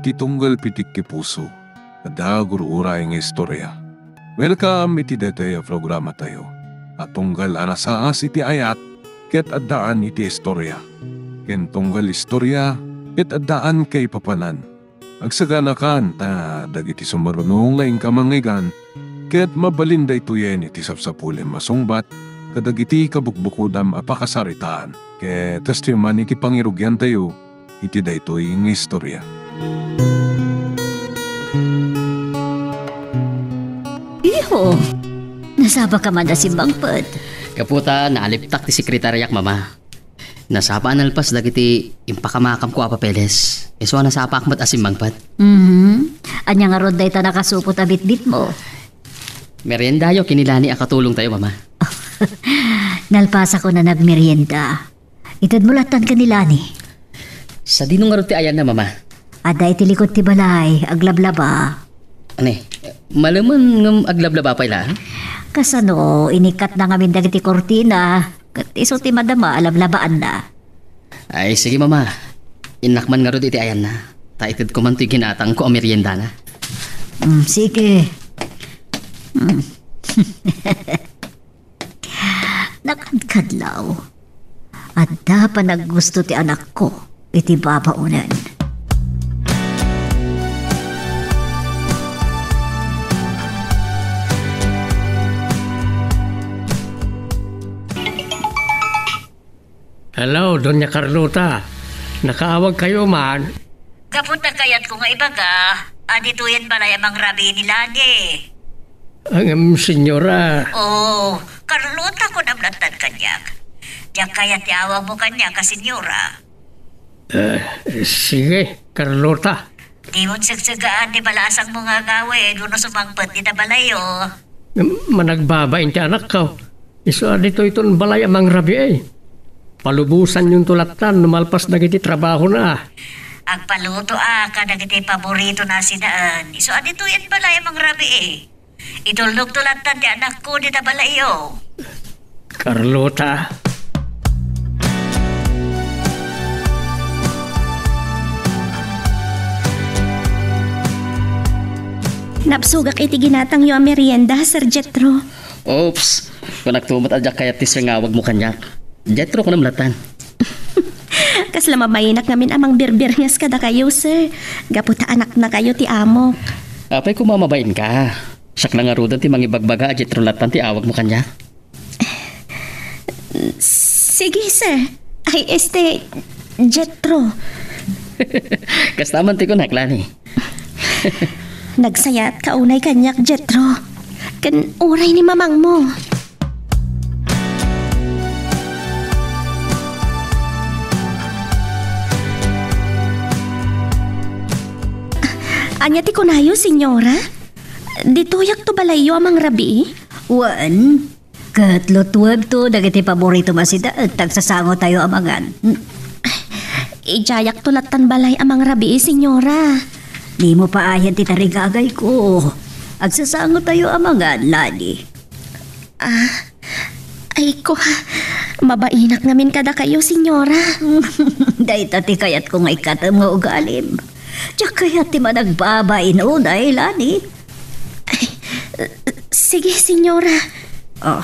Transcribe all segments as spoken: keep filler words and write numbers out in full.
Ti tunggal pitik ti puso, adda gur-uray nga istorya. Welcome iti daytoy a programatayo a tunggal a nasaas iti ayat ket addaan iti istorya, ken tunggal istorya ket addaan kaipapanan. Agsaganakan ta dagiti sumaruno nga inka mangngeggan ket mabalin daytoyen iti sapsapulem a sungbat kadagiti kabukbukodam a pakasaritaan. Ket kastoy man iti pangirugiantayo iti daytoy nga istorya. Iho, nasapaka man a simmangpet? Gapu ta naaliptak ti sekretariak, Mama. Nasapa a nalpas dagiti impakamakamko a papeles. Isu a nasapaak met a simmangpet. Mhm. Ania ngarud dayta nakasupot a bitbitmo? Meriendayo ken ni Lani a katulongtayo, Mama. Nalpasakon a nagmerienda. Itedmo lattan ken ni Lani. Sadino ngarud ti ayanna, Mama? Adda iti likod ti balay, aglablaba. Ani, malemen ngem aglablaba pay la? Kasano, inikkatna ngamin dagiti kurtina, ket isu ti madama a lablabaanna. Ay, sige, Mama. Innak man ngarud iti ayanna. Ta itedko man toy ginatangko a meriendana. Mm, sige. Mm. Nakadkadlaw, adda panaggusto ti anakko iti babaonen. Hello, Doña Carlota. Nakaawagkayo man? Gapu ta kayatko nga ibaga, aditoyen balay a mangrabii ni Lani. Ngem, senyora. Oo, Carlota, kunam lattan kaniak. Diak kayat ti awagmo kaniak a senyora. Eh, sige, Carlota. Dimon segsegaan ti balasangmo nga agawid wenno sumangpet dita balayyo. Managbabain ti anakko. Isu a ditoyton balay a mangrabii. Palubosanyonto lattan no malpas dagiti trabahona. Agpalutoak kadagiti paboritona a sinaen. Isu a ditoyen balay a mangrabii. Itulnogto lattan ti anakko dita balayyo. Carlota. Nabsogak iti ginatangyo a merienda, Sir Jethro. Oops, kunakto met a diak kayat ti singawagmo kaniak. Jethro, kunam lattan. Kasla mabainak ngamin a mangbirbirngas kadakayo, sir. Gapu ta anaknakayo ti amok. Apay koma mabainka. Siak la ngaruden ti mangibagbaga a Jethro lattan ti awagmo kaniak. Sige, sir. Ay, este, Jethro. Kasta man ti kunak, Lani. Nagsayaatka unay kaniak, Jethro. Ken uray ni mamangmo. Ania ti kunayo, senyora? Dituyakto balayyo a mangrabii? Wen, ket lutuebto dagiti paboritom a sida, agsasangotayo a mangan. Idiayakto lattan balay a mangrabii, senyora. Dimo paayen ti tarigagayko. Agsasangotayo a mangan, Lani. Ah, ay ko, mabainak ngamin kadakayo, senyora. Dayta ti kayatko nga ikkatem nga ugalim. Diak kayat ti managbabain unay, Lani. Ay, sige, senyora. Oh,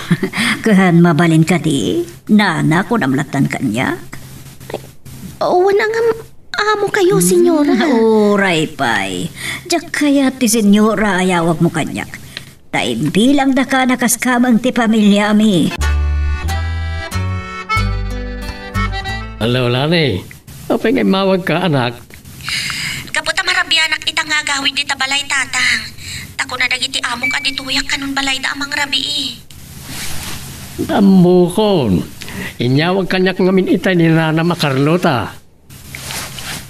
ken mabalin kadi, nana, kunam lattan kaniak? Ay, wen a ngem, amo kayo, senyora. Hmm, uray pay. Diak kayat ti senyora a yawagmo kaniak. Ta imbilangdaka a kaskameng ti pamiliami. Hello, Lani. Apay nga immawagka, anak? Gapu ta marabianak ita nga agawid dita balay, Tatang. Ta kuna dagiti amok a dituyak kanon balayda a mangrabii. Ammokon. Inyawag kaniak ngamin itay ni nanam a Carlota.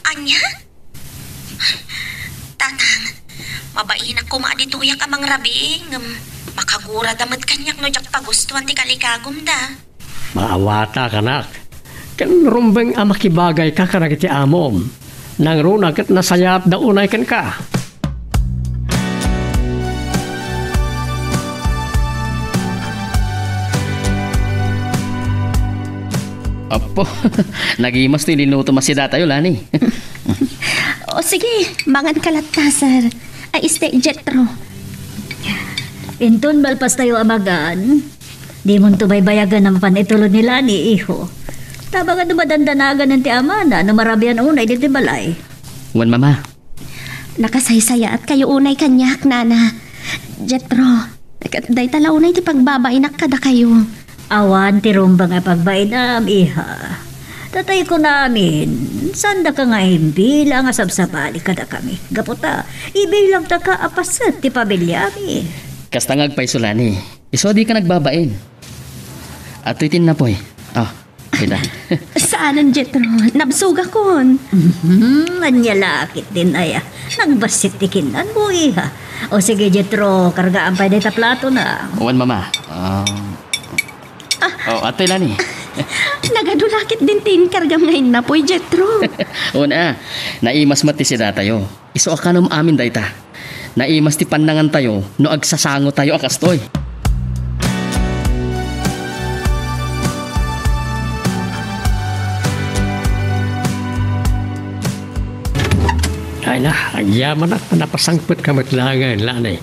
Ania? Tatang, mabainak koma a dituyak a mangrabii, ngem makagurada met kaniak no diak pagustuan ti kalikagumda. Maawatak, anak. Ken rumbeng a makibagayka kadagiti amom. Nangruna ket nasayaatda unay kenka. Apo, nagimas ti linutom a sidatayo, Lani. O sige, mangan ka latta, sir. Ay, este, Jetro. Inton malpastayo a magan, dimonto baybayagan a mapan itulod ni Lani, iho. Tabang a dumadandanagan ti amana no marabian unay ditoy balay. Wen, Mama. Nakasaysayaat kayo unay kaniak, Nana. Jetro, ket dayta la unay ti pagbabainak kadakayo. Awan ti rumbeng a pagbainam, iha. Tatay ko namin, saan daka nga imbilang a sabsabali kadakami. Gapu ta, ibilangtaka a paset ti pamiliami. Kasta nga agpayso, Lani. Isu a dika nagbabain. Adtoy ti innapoy. Ah, kita. Saanen, Jetro. Nabsogakon. Mhm, ania la ketdin aya. Nagbassit ti kinnan mo, iha. O sige, Jetro, kargaam pay dayta platona. Wen, Mama. Ah. Ah. Oh, adtoy, Lani. Nagadu la ketdin ti inkargam nga innapoy, Jetro. Wen a, naimas met ti sidatayo. Isu a kanem amin dayta. Naimas ti pannangantayo no agsasangotayo a kastoy. Ay na, agyamanak a napasangpetka met laengen, Lani.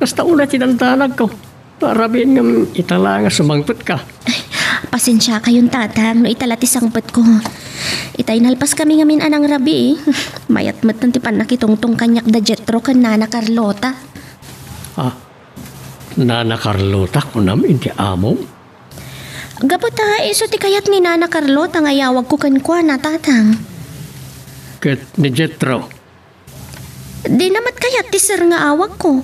Kasta unay ti dandanagko. Parabien ngem ita la nga sumangpetka. Pasensiakayon, Tatang, no ita la ti sangpetko. Itay nalpaskami ngamin a nangrabii. Mayat metten ti pannakitungtong kaniak da Jetro ken Nana Carlota. Ah, Nana Carlota, kunam iti amom? Gapu ta isu ti kayat ni Nana Carlota nga iyawagko kenkuana, Tatang. Ket ni Jetro? Dina met kayat ti sir nga awagko.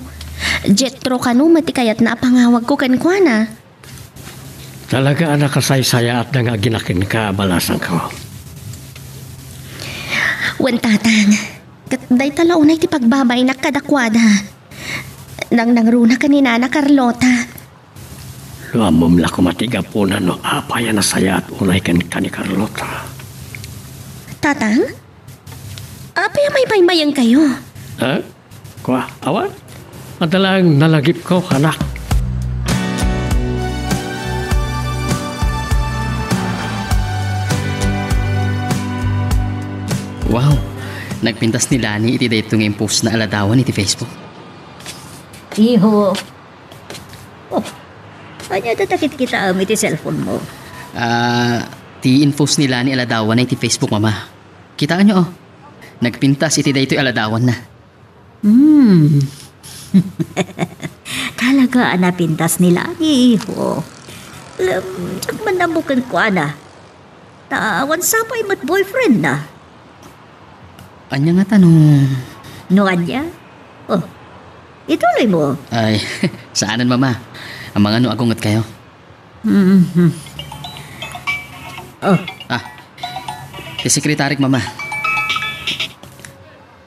Jetro kano met ti kayatna a pangawagko kenkuana. Talaga a nakasaysayaatda nga agina kenka a balasangko. Wen, Tatang, ket dayta la unay ti pagbabainak kadakuada. Nangnangruna ken ni Nana Carlota. No ammom la koma ti gapuna no apay a nasayaat unay kenka ni Carlota. Tatang? Apay a maymaymayengkayo? Ha? Kua, awan? Adda laeng nalagipko, anak. Wow! Nagpintas ni Lani iti daytoy nga impostna a ladawan iti Facebook. Iho. Oh, ania dayta kitkitaem iti cellphone mo? Ah, ti inpost ni Lani a ladawanna iti Facebook, Mama. Kitaenyo, oh. Nagpintas iti daytoy a ladawanna. Hmm. Talaga a napintas ni Lani, iho. Em, diak man ammo kenkuana. Ta awan sapay met boyfriendna. Ania ngata no? No ania? Oh, ituloy mo. Ay, saanen, Mama. Amangan no agungetkayo. Mhm. Oh. Ah, ti sekretarik, Mama.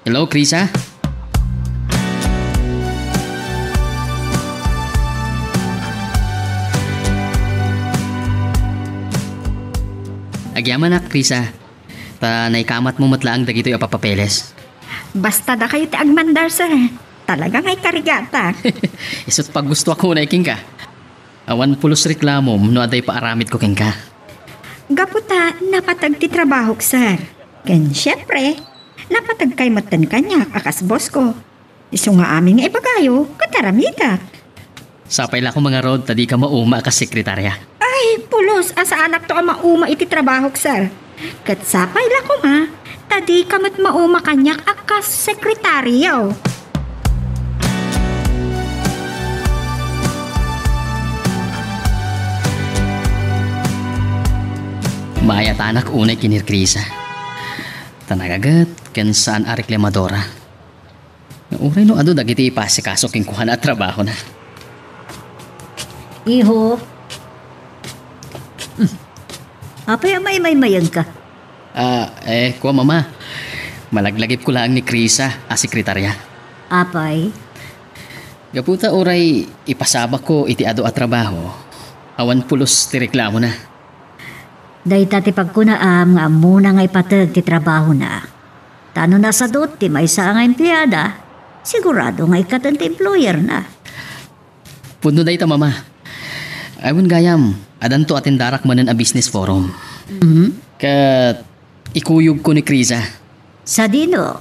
Hello, Krisa? Agyamanak, Krisa. Ta naikamatmo met laeng dagitoy a papapeles. Basta dakayo ti agmandar, sir. Talaga nga ikarigatak. Isu't paggustoak unay kenka. Awan pulos reklamom no adda ipaaramidko kenka. Gapu ta napateg ti trabahok, sir. Ken, siempre, napateg kay metten kaniak a kas boss ko. Isu nga amin nga ibagayo, ket aramidak. Sapay la koma ngarud ta dika mauma a kas sekretarya. Ay, pulos a saanakto a mauma iti trabahok, sir. Ket sapay la koma ta dika met mauma kaniak a kas sekretaryo. Maayatanak unay ken ni Krisa. Ta nagaget ken saan a reklamadora. Uray no adu dagiti ipasikaso kenkuana a trabahona. Iho. Hmm. Apay a maymaymayengka? Ah, eh, kua, Mama. Malaglagipko laeng ni Krisa a sekretarya. Apay? Gapu ta uray ipasabakko iti adu a trabaho, awan pulos ti reklamona. Dayta ti pagkunaam nga ammona nga ipateg ti trabahona. Ta no nasadut ti maysa nga empleada, sigurado nga ikkaten ti employerna. Pudno dayta, Mama. Ay, wen gayam, adanto a tindarak manen a business forum. Mhm. Ket ikuyogko ni Krisa. Sadino?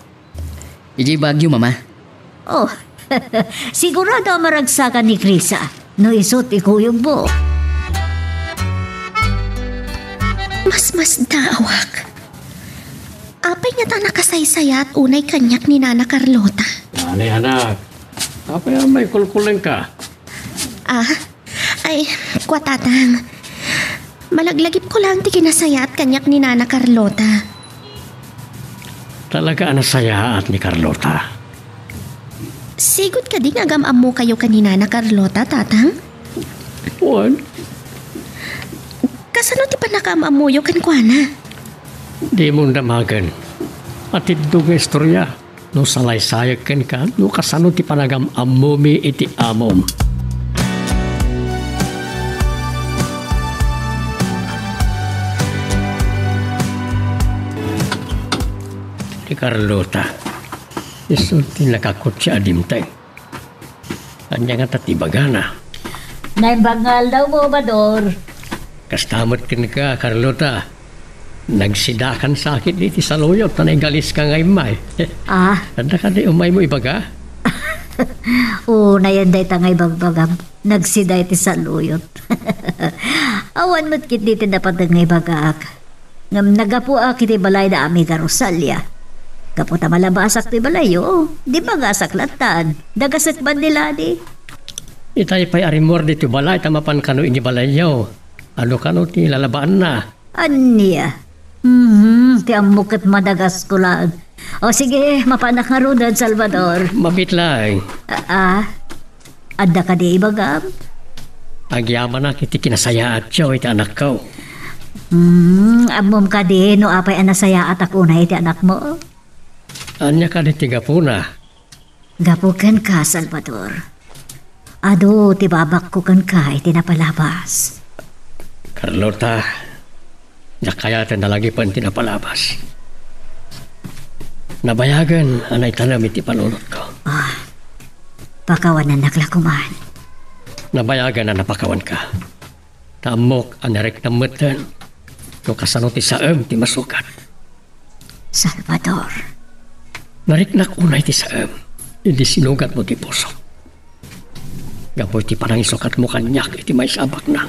Idiay Baguio, Mama. Oh, sigurado a maragsakan ni Krisa no isu ti kuyogmo. Masmasdaawak. Apay ngata a nakasaysayaat unay kaniak ni Nana Carlota? Ani, anak, apay a maikulkulengka? Ah, ay, kua, Tatang. Malaglagipko laeng ti kinasayaat kaniak ni Nana Carlota. Talaga a nasayaat ni Carlota. Sigud kadi nga agam-ammokayo ken ni Nana Carlota, Tatang? Wen. Kasano ti pannakaam-ammoyo kenkuana? Dimon damagen. Atiddog nga istorya. No salaysayek kenka, no kasano ti panagam-ammomi iti amom. Ni Carlota, isu ti nakakutsa a dimteng. Ania ngata ti ibagana? Naimbag nga aldawmo, Bador. Kasta met kenka, Carlota. Nagsidakan sakit iti saluyot ta naigaliska nga immay. Ah. Adda kadi umaymo ibaga? Unayen dayta nga ibagbagam. Nagsida iti saluyot. Awan met ketdi ti napateg nga ibagaak. Ngem naggapuak iti balay da amiga Rosalia. Gapu ta malabasak ti balayyo, di bagasak lattan. Dagasek man ni Lani. Itay pay a rimmuar ditoy balay ta mapan kano iti balayyo. Adu kano ti lalabaanna? Ania? Mhm, ti ammok ket madagasko laeng. O sige, mapanak ngaruden, Salvador. Mabit laeng. Ah, ah. Adda kadi ibagam? Agyamanak iti kinasayaatyo iti anakko. Hmm, ammom kadi no apay a nasayaatak unay iti anakmo? Ania kadi ti gapuna? Gapu kenka, Salvador. Adu ti babakko kenka iti napalabas. Carlota, diak kayaten a lagipen ti napalabas. Nabayagen a naitanem iti panunotko. Ah, pakawanennak la koman. Nabayagen a napakawanka. Ta ammok a nariknam metten no kasano ti saem ti masukat. Salvador. Nariknak unay ti saem idi sinugatmo ti pusok. Gapu iti panangisukatmo kaniak iti maysa a baknang.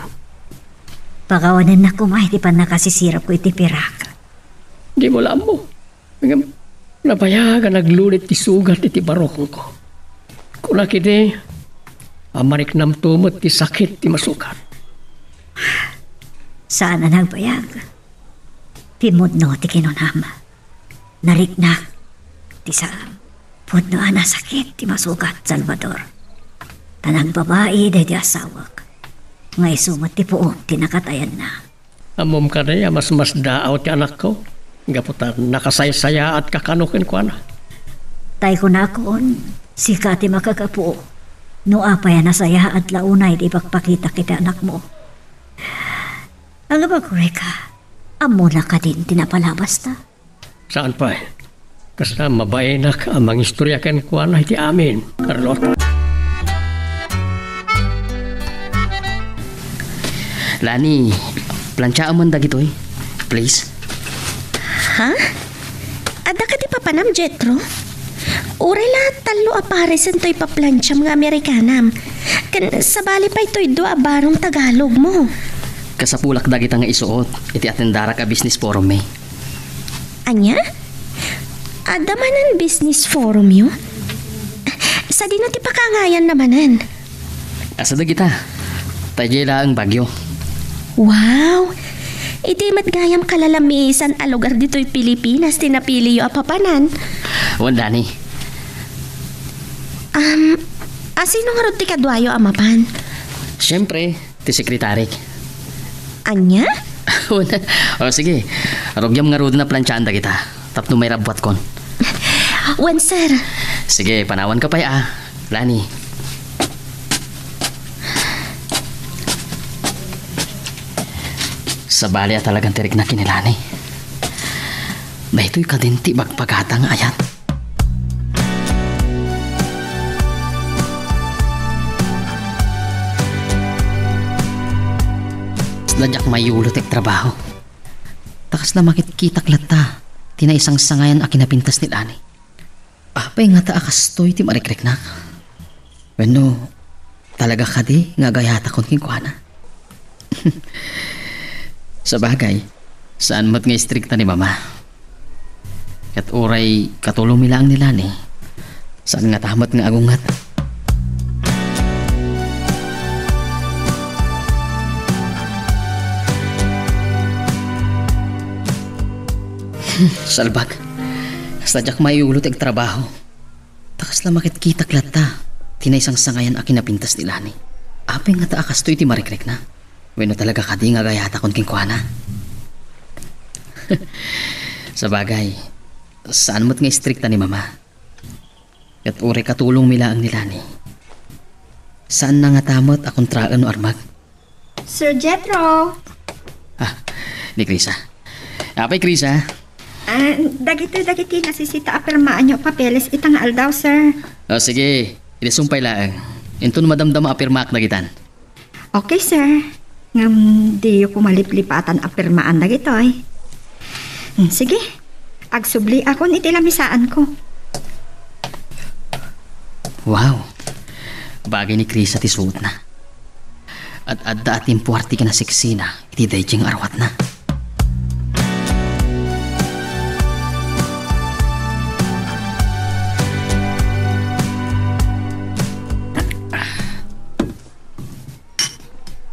Pakawanennak koma iti pannakasisirapko iti pirak. Dimo la ammo. Ngem nabayag a naglulit ti sugat iti barukongko. Kunak idi a mariknamto met ti sakit ti masukat. Saan a nagbayag. Ti pudno ti kinunam. Nariknak ti saem. Pudno a nasakit ti masugat, Salvador. Ta nagbabai daydi asawak nga isu met ti puon ti nakatayanna. Ammom kadi a masmasdaaw ti anakko gapu ta nakasaysayaatka kano kenkuana? Tay kunakon, sika ti makagapu no apay a nasayaat la unay ti ipakpakitak iti anakmo. Agbaga, Reka, ammona kadin ti napalabasta? Saan pay. Kasta mabainak a mangistorya kenkuana iti amin, Carlota. Lani, planchaam man dagitoy, please. Ha? Adda kadi papanam, Jetro? Uray la tallo a pares intoy paplancham nga Amerikanam. Ken sabali pay toy dua a barong Tagalogmo. Kasapulak dagita nga isuot iti atendarak a business forum, eh. Ania? Adda manen business forumyo? Sadino ti pakaangayanna manen? Kasano dagita? Ta idiay laeng Baguio. Wow! Idi met gayam kalalamisan a lugar ditoy Pilipinas ti napiliyo a papanan. Wen, Lani. Um, a sino ngarud ti kaduayo a mapan? Siyempre, ti sekretarik. Ania? O, sige. Rugiam ngaruden a planchaen dagita tapno mairabbuatkon. Wen, sir. Sige, panawanka pay, a, Lani. Sabali a talagan ti rikna ken ni Lani. Daytoy kadin ti ibagbagata nga ayat. Kasla diak mayulo ti agtrabaho. Ta kasla makitkitak latta ti naisangsangayan a kinapintas ni Lani. Ah, Apay ngata a kastoy ti marikriknak? Wenno, talaga kadi nga agayatakon kenkuana? Sabagay, saan met nga istrikta ni Mama. Ket uray katulongmi laeng ni Lani, saan ngata met nga agunget. Salbag. Sadiak maiulo ti agtrabaho. Ta kasla makitkitak latta ti naisangsangayan a kinapintas ni Lani. Apay ngata a kastoy ti marikrikna? Wenno talaga kadi nga agayatakon kenkuana? Sabagay, saan met nga istrikta ni Mama. Ket uray katulongmi laeng ni Lani. Saanna ngata met a kontraen no armak. Sir Jethro! Ah, ni Krisa. Apay, Krisa? Ah, dagitoy dagiti nasisita a pirmaanyo a papeles ita nga aldaw, sir. O, sige. Idi sumpay laeng. Inton madamdama a pirmaak dagitan. Okay, sir. Ngem diyo koma liplipatan a pirmaan dagitoy. Hmm, sige. Agsubliakon iti lamisaanko. Wow. Bagay ni Krisa ti suotna. Ad-adda a timpuar ti kinaseksina iti daydiay nga arwatna.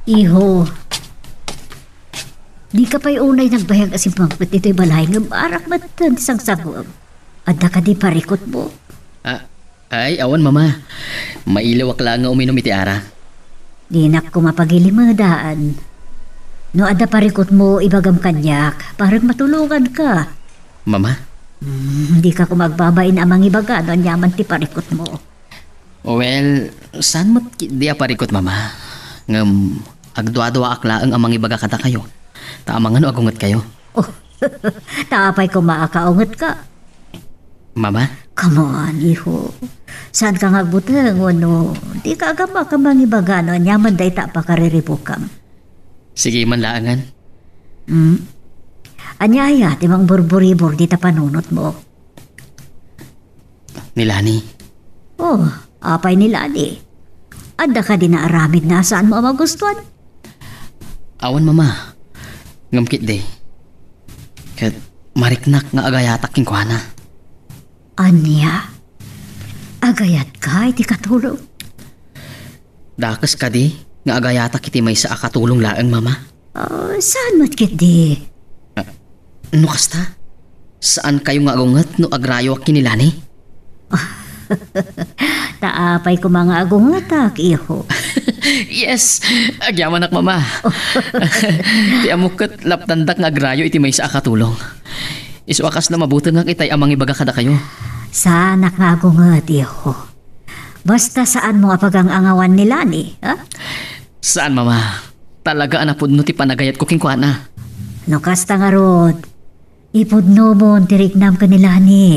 Iho, dika pay unay nagbayag a simmangpet ditoy balay ngem arak met ti sangsangoem. Adda kadi parikutmo? Ah, ay, awan, Mama. Mailiwak laeng nga uminom iti arak. Dinak koma pagilimedan. No adda parikutmo, ibagam kaniak, para matulonganka. Mama? Hmm, dika koma agbabain a mangibaga no aniaman ti parikutmo. Well, saan met ketdi a parikut, Mama? Ngem agduaduaak laeng a mangibaga kadakayo. Ta amangan no agungetkayo. Oh, ta apay koma a kaungetka? Mama? Come on, iho. Saanka nga agbuteng wenno dika agammak a mangibaga no aniaman dayta a pakariribukam? Sige man laengen. Hmm? Ania aya ti mangburburibur dita panunotmo? Ni Lani. Oh, apay ni Lani? Adda kadi naaramidna a saanmo a magustuan? Awan, Mama. Ngem ketdi, ket mariknak nga agayatak kenkuana. Ania? Agayatka iti katulong? Dakes kadi nga agayatak iti maysa a katulong laeng, Mama? Ah, saan met ketdi? Ah, no kasta, saankayo nga agunget no agrayoak ken ni Lani? Ta apay koma nga agungetak, iho? Yes, agyamanak, Mama. Ti ammok ket lapdandak nga agrayo iti maysa a katulong. Isu a kasla mabutengak itay a mangibaga kadakayo. Saanak nga agunget, iho. Basta saanmo a pagang-angawan ni Lani, ha? Saan, Mama. Talaga a napudno ti panagayatko kenkuana. No kasta ngarud, ipudnomon ti riknam ken ni Lani.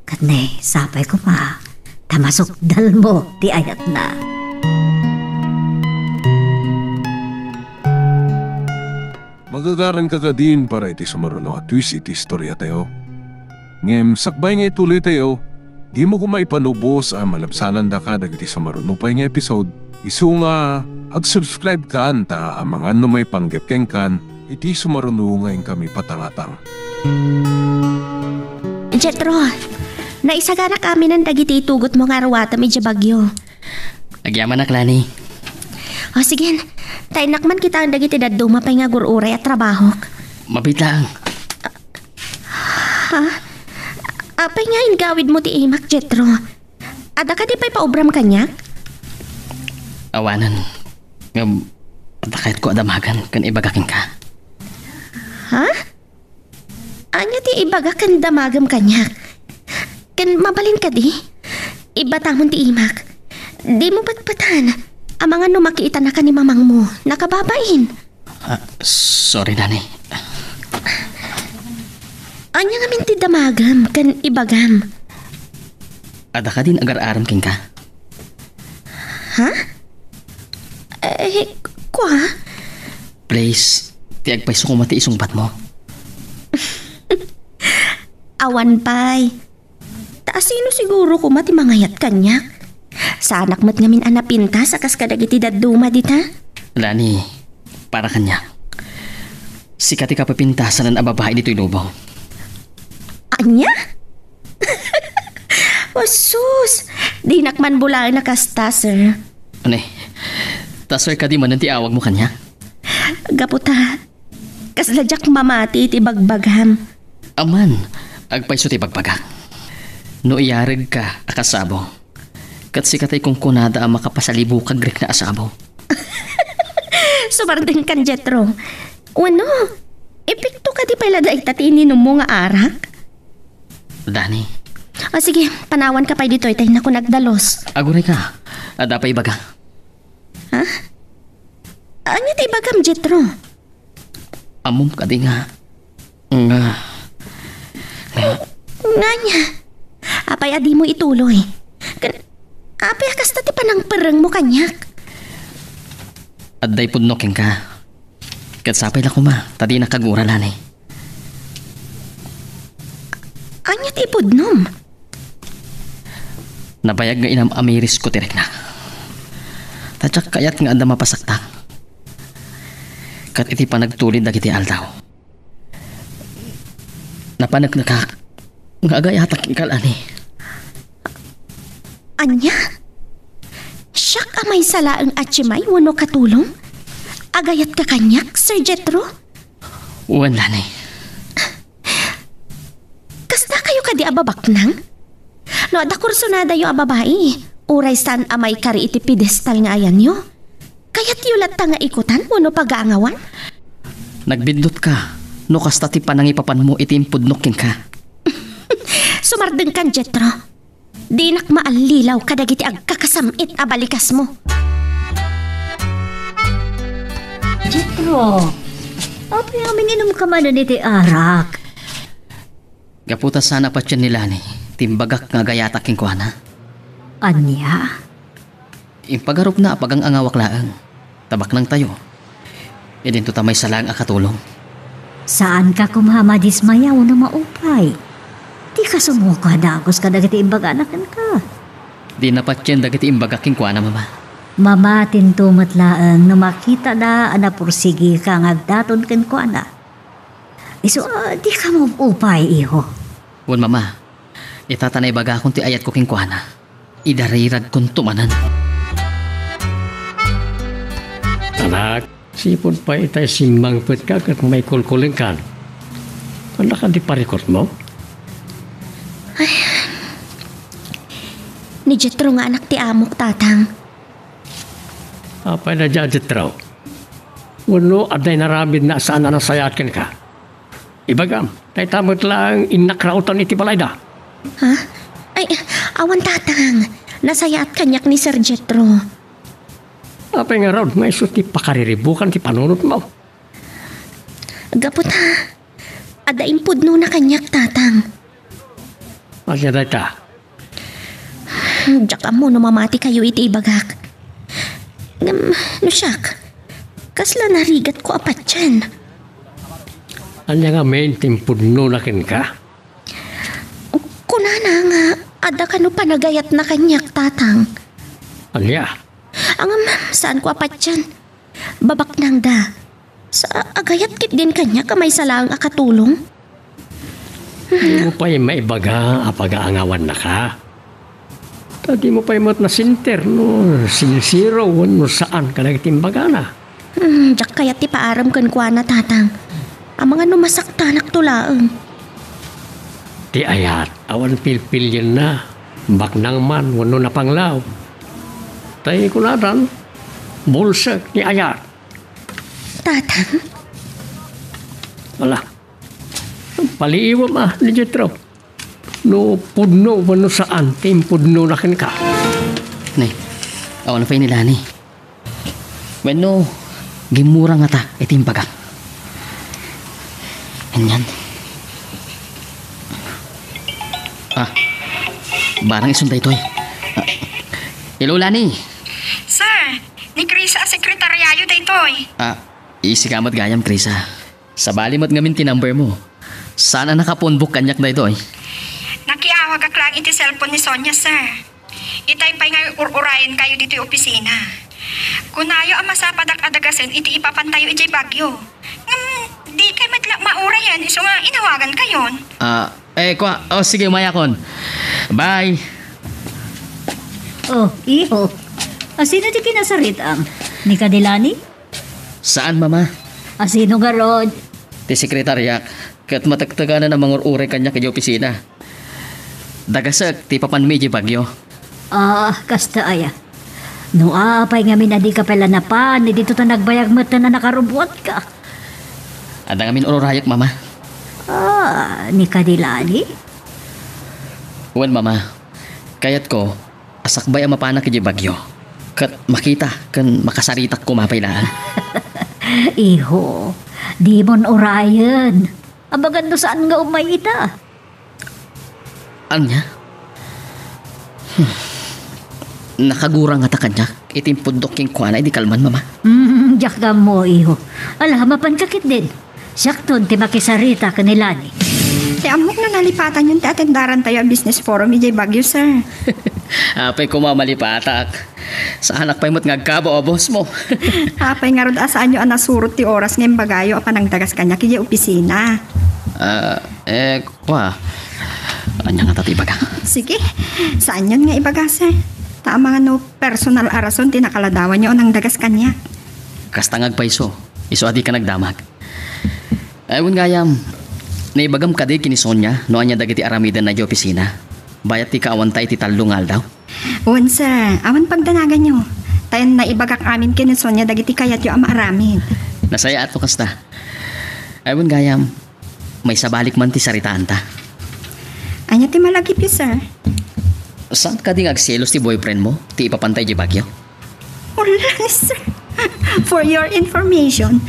Ket ne, sapay koma, ta masukdalmo ti ayatna. Magagaranka kadin para iti sumaruno a twist iti istoriatayo. Ngem sakbay nga ituloytayo, dimo koma ipanubos a malabsanandaka dagiti sumaruno pay nga episode. Isu nga, ag-subscribe kan ta amangan no maipanggep kenkan iti sumaruno nga inkami patangatang. Jetro, naisaganak aminen dagiti itugotmo nga arwatem idiay Baguio. Agyamanak, Lani. O, sige. Ta innak man kitaen dagiti dadduma pay nga agur-uray a trabahok. Mabiit laeng. Ha? Apay nga ingawidmo ti imak, Jetro? Adda kadi pay paobram kaniak? Awanen. Ngem, adda kayatko a damagen ken ibaga kenka. Ha? Ania ti ibaga ken damagem kaniak? Ken mabalin kadi? Ibatamon ti imak. Dimo patpatan. Amangan no makiitanaka ni mamangmo. Nakababain. Ah, sorry, Lani. Ania ngamin ti damagem ken ibagam? Adda kadin agar-arem kenka? Ha? Eh, kua? Please, ti agpayso koma ti isungbatmo. Awan pay. Ta A, sino siguro koma ti mangayat kaniak? Saanak met ngamin a napintas a kas kadagiti dadduma dita. Lani, para kaniak. Sika ti kapipintasanan a babai ditoy lubong. Ania? O sus! Dinak man bulaen a kasta, sir. Ani, ta sir kadi manen ti awagmo kaniak? Gapu ta, kasla diak mamati iti bagbagam. Aman, agpayso ti bagbagak. No iyaregka a kasabo, ket sika tay kunkunada a makapasalibukag rikna a sabo. Sumardengkan, Jetro. Wenno, epekto kadi pay la dayta ti ininummo nga arak? Dani. O sige, panawanka pay ditoy ta innak agdalus. Agurayka, adda pay ibaga. Ha? Ania ti ibagam, Jetro? Ammom kadi nga, nga, nga. Ngania? Apay a dimo ituloy? Ken, apay a kasta ti panangperrengmo kaniak? Adda ipudno kenka. Ket sapay la koma, ta dinak agura, Lani. Ania ti ipudnom? Nabayag nga inam-amirisko ti riknak. Ta diak kayat nga adda mapasaktak. Ket iti panagtulid dagiti aldaw, napaneknekak nga agayatak kenka, Lani. Ania? Siak a maysa laeng a tiemay wenno katulong? Agayatka kaniak, Sir Jetro? Wen, Lani. Kasta kayo kadi a babaknang? No adda kursunadayo a babai, uray saan a maikari iti pedestal nga ayanyo, kayatyo latta nga ikutan wenno pagaangawan? Nagbiddut ka no kasta ti panangipapanmo iti impudnok kenka. Sumardengkan, Jetro. Dinak maallilaw kadagiti agkakasam-it a balikasmo. Jetro, apay a manginom ka manen iti arak? Gapu ta saan a patien ni Lani ti imbagak nga agayatak kenkuana. Ania? Impagarupna a pagang-angawak laeng. Ta baknangtayo. Idinto ta maysa laeng a katulong. Saanka koma a madismaya wenno maupay. Dika sumuko a dagus kadagiti imbagana kenka. Dina patien dagiti imbagak kenkuana, Mama. Mamatinto met laeng no makitada a napursigika nga agdaton kenkuana. Isu a dika maupay, iho. Wen, Mama. Ita ta naibagakon ti ayatko kenkuana. Idariragkonto manen. Anak, sipud pay itay simmangpetka ket maikulkulengkan. Ania kadi parikutmo? Ay, ni Jetro nga anak ti amok, Tatang. Apay na dia, Jetro? Wenno adda inaramidna a saan a nasayaat kenka? Ibagam, dayta met laeng innak rauten iti balayda. Ha? Ay, awan, Tatang. Nasayaat kaniak ni Sir Jetro. Apay ngarud nga isu ti pakariribukan ti panunotmo? Gapu ta adda impudnona kaniak, Tatang. Ania dayta? Diak ammo no mamati kayo iti ibagak. Ngem, no siak, kasla narigatko a patien. Ania ngamin ti impudnona kenka? Kunana nga adda kano panagayatna kaniak, Tatang. Ania? Ngem, saanko a patien. Babaknangda. Sa agayat ketdin kaniak a maysa laeng a katulong? Dimo pay maibaga a pagaangawannaka? Ta dimo pay met nasinter no sinsero wenno saan kadagiti imbagana. Hmm, diak kayat ti paaram kenkuana, Tatang. Amangan no masaktanakto laeng. Ti ayat, awan pilpilienna, baknang man wenno napanglaw. Tay kunatan, bulsek ni ayat. Tatang? Ala, paliiwem a ni Jetro. No pudno wenno saan ti impudnona kenka. Ne, awan pay ni Lani. Wenno, gimmura ngata iti imbagak. Anian? Ah, barang isun daytoy. Ah, hello, Lani. Sir, ni Krisa a sekretaryayo daytoy. Ah, isika met gayam, Krisa. Sabali met ngamin ti number mo. Saan a nakapunbok kaniak daytoy? Nakiawa Kaklang iti cellphone ni Sonia, sir. Itay pay nga ur-urayenkayo ditoy opisina. Kunayo a masapadak a dagasen iti ipapantayo idiay Baguio. Ngem, di kay met la maurayen isu nga inawagankayon. Ah, eh, kua, oh, sige, umayakon. Bye. Oh, iho. Asino ti kinasaritam? Ni Kadilani? Saan, Mama? Asino ngarud? Ti sekretariak, ket matektekanna a mangur-uray kaniak idiay opisina. Dagasek ti ipapanmi idiay Baguio. Ah, kasta aya. No apay ngamin a dika pay la napan, dito ta nagbayag met a nakarubbuatka. Adda ngamin ururayek, Mama. Ah, ni Kadilani? Wen, Mama. Kayatko, a sakbay a mapanak idiay Baguio, ket makita ken makasaritak koma pay laeng. Iho, dimon urayen. Abagan no saan nga umay ita. Ania? Hmm. Nakagurangata kaniak iti impudok kenkuana idi kalman, Mama. Mm, diak ammo, iho. Ala, mapanka ketdin. Siakton ti makisarita ken ni Lani. Ti ammok no nalipatanyon ti atendarantayo a business forum idiay Baguio, sir. Apay koma malipatak. Saanak pay met nga agkabo a boss mo. Apay ngarud a saanyo a nasurot ti oras nga imbagayo a panangdagas kaniak idiay opisina? Ah, eh, kua. Ania ngata ti ibaga? Sige, saanyon nga ibaga, sir. Ta amangan no personal a rason ti nakaladawanyo a nangdagas kaniak. Kasta nga agpayso, isu a dika nagdamag. Ay, wen gayam, naibagam kadi ken ni Sonia no ania dagiti aramidenna idiay opisina? Bayat ti kaawanta iti tallo nga aldaw? Wen, sir, awan pagdanaganyo. Tayan naibagak amin ken ni Sonia dagiti kayatyo a maaramid. Nasayaat no kasta. Ay, wen gayam, maisabalik man ti saritaanta. Ania ti malagipyo, sir? Saan kadi nga agselos ti boyfriend mo ti ipapantay idiay Baguio? Wala ni sir. For your information,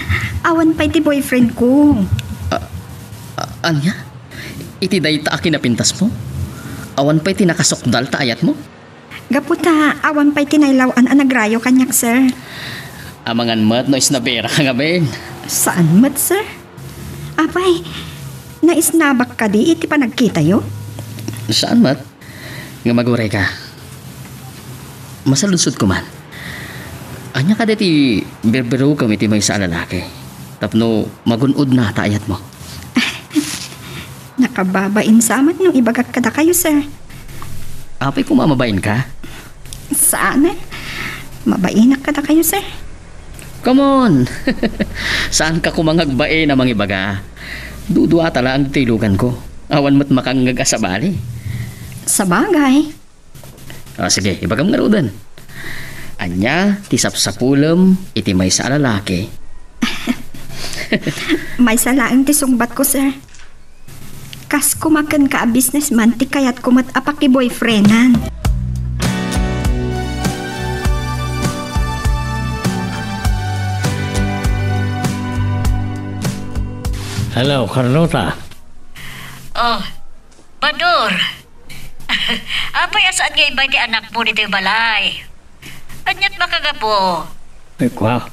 awan pay ti boyfriend ko. Ah, ah, ania? Iti dayta a kinapintas mo? Awan pay ti nakasukdal ta ayat mo? Gapu ta awan pay ti nailaw-an a nagrayo kaniak, sir. Amangan met no isnabera ka ngamin. Saan met, sir? Apay, naisnabak kadi iti panagkitayo? Saan met. Nga maguray ka. Masaludsodko man. Ania kadi ti birbirukem iti maysa a lalaki tapno magun-odna ta ayatmo? Nakababain sa met no ibagak kadakayo, sir. Apay koma mabain ka? Saan, eh. Mabainak kadakayo, sir. Come on! Saan ka koma nga agbain a mangibaga? Dudua ta laeng ti iluganko. Awan met makangngeg a sabali. Sabagay. Ah, sige, ibagam ngaruden. Ania ti sapsapulem iti maysa a lalaki? Maysa laeng ti sungbatko, sir. Kas koma kenka a businessman ti kayatko met a pakiboyfriendan. Hello, Carlota. Oh, Bador. Apay a saan nga imbay ti anakmo ditoy balay? Aniat makagapu? Ay, kua.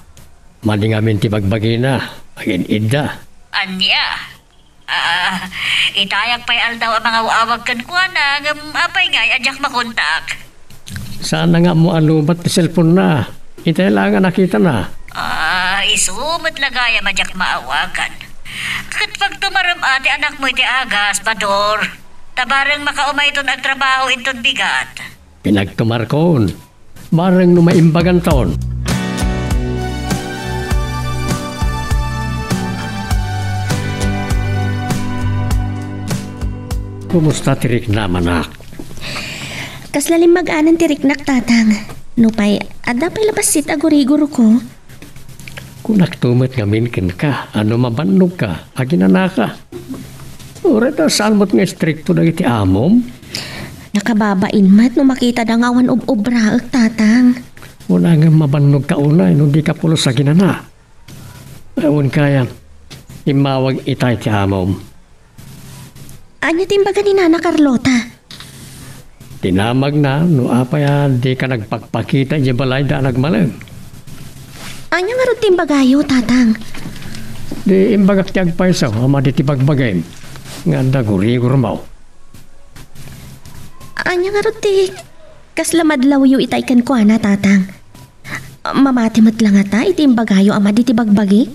Madi ngamin ti bagbagina. Agin-idda. Ania? Ah, itayak pay aldaw a mangaw-awag kenkuana, ngem apay ngay a diak makontak? Saan nga ammo a lobat ti cellphone-na. Itay laeng a nakitana. Ah, isu met la gayam a diak maawagan. Ket pagtumarem a ti anakmo iti agas, Bador. Ta bareng makaumayton agtrabaho inton bigat. Pinagtumarkon. Bareng no maimbaganton. Kumusta ti riknam, anak? Kasla limmag-anen ti riknak, Tatang. Nupay, adda pay la bassit a gurigurko. Kunakto met ngamin kenka a no mabannogka, aginanaka. Uray ta saan met nga istrikto dagiti amom? Nakababain met no makitada nga awan ob-obraek, Tatang. Kunam nga mabannogka unay no dika pulos aginana. Awan kaya, immawag itay ti amom. Ania ti imbaga ni Nana Carlota? Dinamagna no apay a dika nagpakpakita idiay balayda a nagmalem. Ania ngarud ti imbagayo, Tatang? Di imbagak ti agpayso a madi ti bagbagim nga adda gurigurmo. Ania ngarud ti kasla madlawyo itay kenkuana, Tatang? Mamati met la ngata iti imbagayo a madi ti bagbagi?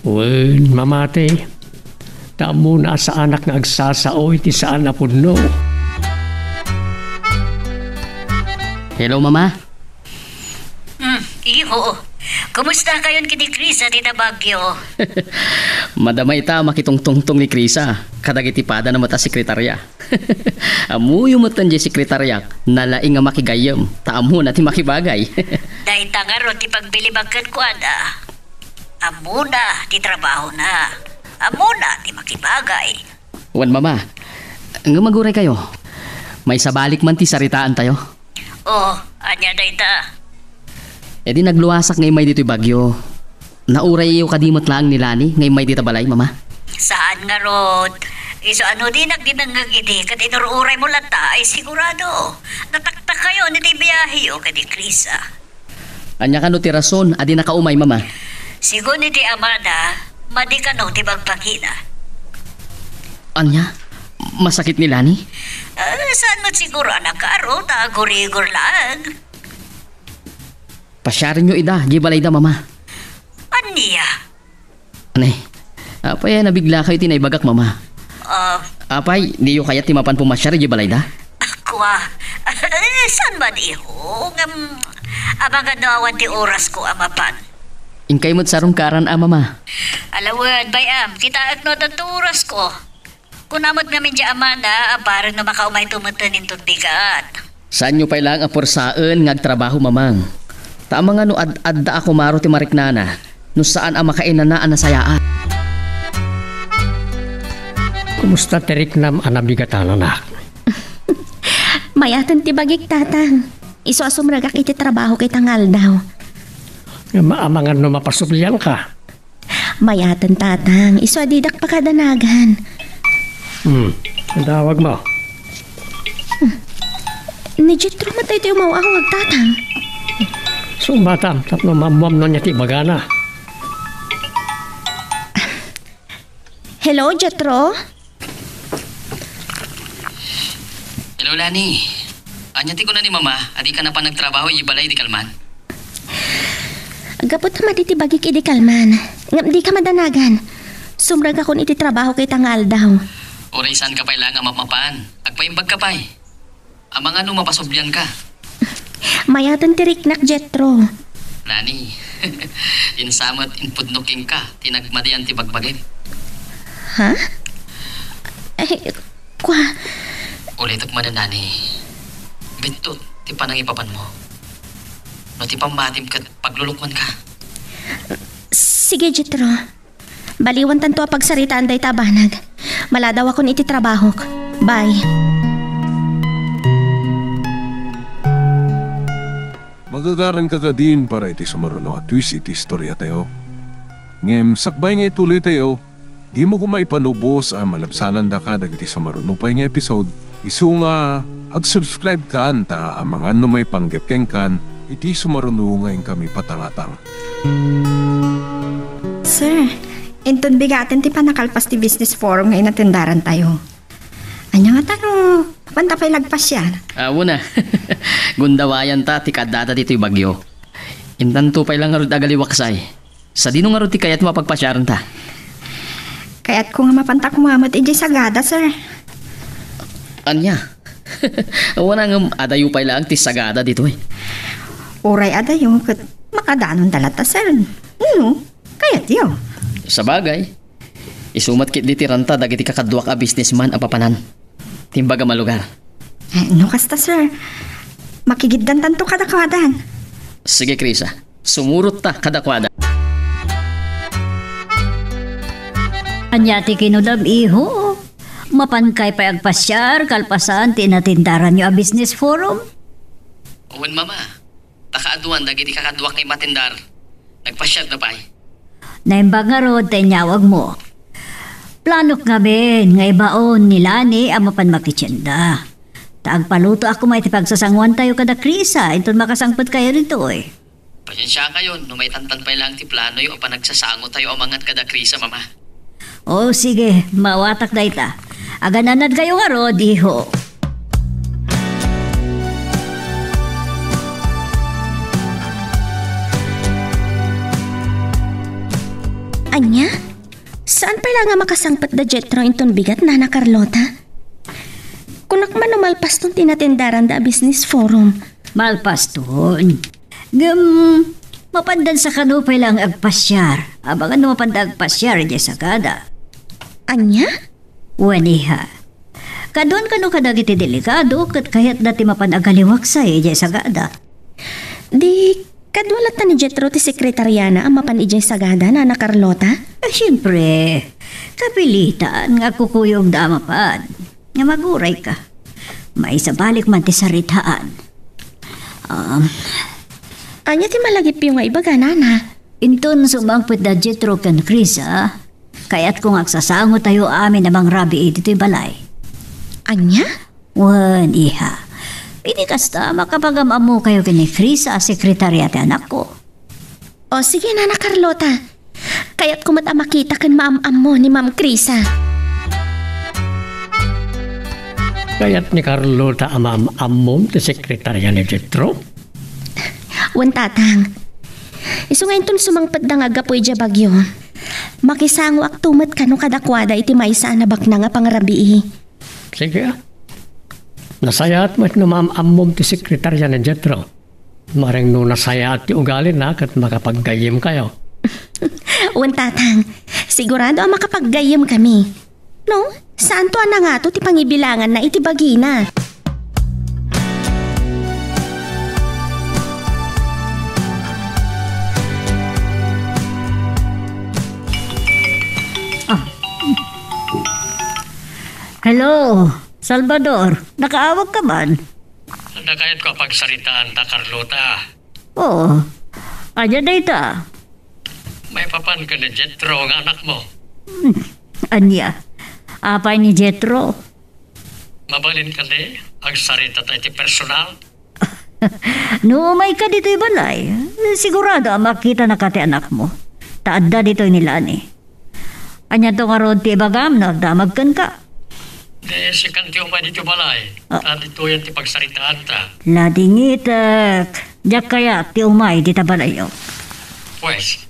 Wen, mamati. Ta ammona a saanak nga agsasao iti saan a pudno. Hello, Mama. Hmm, iho. Kumusta kayon ken ni Krisa dita Baguio? Madama ita a makitungtungtong ni Krisa kadagiti padana met a sekretaria. Ammoyo metten diay sekretariak, nalaing a makigayyem, ta ammona ti makibagay. Dayta ngarud ti pagbilibak kenkuana. Ammona ti trabahona. Ammona ti makibagay. Wen, Mama, ngem aguray kayo. Maisabalik man ti saritaantayo. Oh, ania dayta? Idi nagluasak nga immay ditoy Baguio, naurayyo kadi met laeng ni Lani nga immay dita balay, Mama? Saan ngarud. Isu a no dinak dinengngeg idi ket inur-uraymo latta, ay sigurado, nataktak kayon iti biaheyo ken ni Krisa. Ania kano ti rason a dinaka umay, Mama? Sigun iti amana, madi kano ti bagbagina. Ania? Masakit ni Lani? Ah, saan met siguro a nakaro, ta agurigor laeng. Pasiarenyo ida, diay balayda, Mama. Ania? Anay, apay a nabiglakayo iti naibagak, Mama? Ah. Apay, diyo kayat ti mapan pumasiar idiay balayda? Kua, saan man, iho? Ngem, amangan no awan ti orasko a mapan. Inkay met sarungkaran a, Mama. Ala wen, bay-am, kitaek no adda orasko. Kuna met ngamin diay amana a bareng no makaumayto metten inton bigat. Saanyo pay laeng a puersaen nga agtrabaho, Mamang. Ta amangan no ad-adda a kumaro ti mariknana no saan a makainana a nasayaat. Kumusta ti riknam a nabigatan, anak? Mayaten ti bagik, Tatang. Isu a sumrekak iti trabahok ita nga aldaw. Ngem amangan no mapasublianka. Mayaten, Tatang, isu a didak pakadanagan. Hmm, adawagmo. Ni Jetro met daytoy umaw-awag, Tatang. Sumatam, tapno maammuam no ania ti ibagana. Hello, Jetro? Hello, Lani. Ania ti kuna ni Mama a dika napan agtrabaho idiay balay idi kalman? Gapu ta madi ti bagik idi kalman, ngem dika madanagan. Sumrekakon iti trabahok ita nga aldaw. Uray saanka pay laeng a mapmapan, agpaimbagka pay. Amangan no mapasublianka. Mayaten ti riknak, Jetro. Lani, insa met impudno kenka ti nagmadian ti bagbagim. Ha? Ay, kua. Ulitek manen, Lani. Bitot ti panangipapanmo. No ti pammatim ket paglulukmanka. Sige, Jetro. Baliwantanto a pagsaritaan dayta a banag. Maladawakon iti trabahok. Bye. Magagaranka kadin para iti sumaruno a twist iti istoriatayo. Ngem sakbay nga ituloytayo, dimo koma ipanubos a malabsanandaka dagiti sumaruno pay nga episode. Isu nga ag-subscribe kan ta amangan no maipanggep kenkan iti sumaruno nga inkami patangatang. Sir, inton bigaten ti pannakalpas ti business forum nga inatendarantayo. Ania ngata no, mapanta pay la agpasiar? Awan a. Gundawayanta ti kaaddata ditoy Baguio. Intanto pay la ngarud agaliwaksay. Sadino ngarud ti kayatmo a pagpasiarenta? Kayatko nga mapanta koma met idiay Sagada, sir. Ania? Awan a ngem adayo pay laeng ti Sagada ditoy. Uray adayo ket makadanonda latta, sir. No, kayatyo. Sabagay. Isu met ketdi ti ranta dagiti kakaduak a businessman a papanan. Ti imbagam a lugar. Eh, no kasta, sir, makigiddantanto kadakuada. Sige, Krisa. Sumurotta kadakuada. Ania ti kinunam, iho? Mapankay pay agpasiar kalpasan ti inatendaranyo a business forum? Wen, Mama. Ta kaaduan dagiti kakaduak nga immatendar. Nagpasiarda pay. Naimbag ngarud ta inyawagmo. Planok ngamin nga ibaon ni Lani a mapan makitienda. Ta agpalutoak koma iti pagsasangoantayo kada Krisa inton makasangpetkayo ditoy. Pasensiakayon no maitantan pay laeng ti planoyo a panagsasangotayo a mangan kada Krisa, Mama. O, sige, maawatak dayta. Agananadkayo ngarud, iho. Ania? Saan pay la nga makasangpet da Jethro inton bigat, Nana Carlota? Kunak man no malpaston ti natendaran da a business forum. Malpaston? Ngem, mapandan sa kano pay la nga agpasiar. Abangan no mapanda agpasiar idiay sagada. Ania? Wen, iha. Kaduan kano kadagiti delegado ket kayatda ti mapan agaliwaksay idiay sagada. Di, kadua latta ni Jethro ti sekretariana a mapan idiay sagada, Nana Carlota? Eh, siempre, kapilitan nga agkukuyogda a mapan. Nga maguray ka. Maisabalik man ti saritaan. Um, Ania ti malagipyo nga ibaga, Nana? Inton sumangpet da Jethro ken Krisa, kayatko nga agsasangotayo amin a mangrabii ditoy balay. Ania? Wen, iha. Idi kasta, makapagam-ammokayo ken ni Krisa a sekretaria ti anakko. O, sige, Nana Carlota. Kayatko met a makita ken maam-ammo ni Ma'am Krisa. Kayat ni Carlota a maam-ammom ti sekretaria ni Jethro? Wen, Tatang. Isu nga inton sumangpetda nga aggapu idiay bagyo, makisangoakto met kano kadakuada iti maysa a nabaknang a pangrabii. Sige. Nasayaat met no maam-ammom ti sekretaria ni Jethro. Mareng no nasayaat ti ugalina ket makapaggayyemkayo. Wen, Tatang. Sigurado a makapaggayyemkami. No, saanto a nangato ti pangibilanganna iti bagina. Ah. Hello, Salvador. Nakaawag ka man? Ania kayatko a pagsaritaan da, Carlota? Oo. Ania dayta? Maipapan ken ni Jethro nga anakmo. Hmm. Ania? Apay ni Jethro? Mabalin kadi, agsaritata iti personal? No umayka ditoy balay, sigurado a makitanaka ti anakmo. Ta adda ditoy ni Lani. Aniato ngarud ti ibagam no agdamag kenka? Di, sikan ti umay ditoy balay. Ah. Ta ditoyen ti pagsaritaanta. Ladingitek. Diak kayat ti umay dita balayyo. Pues,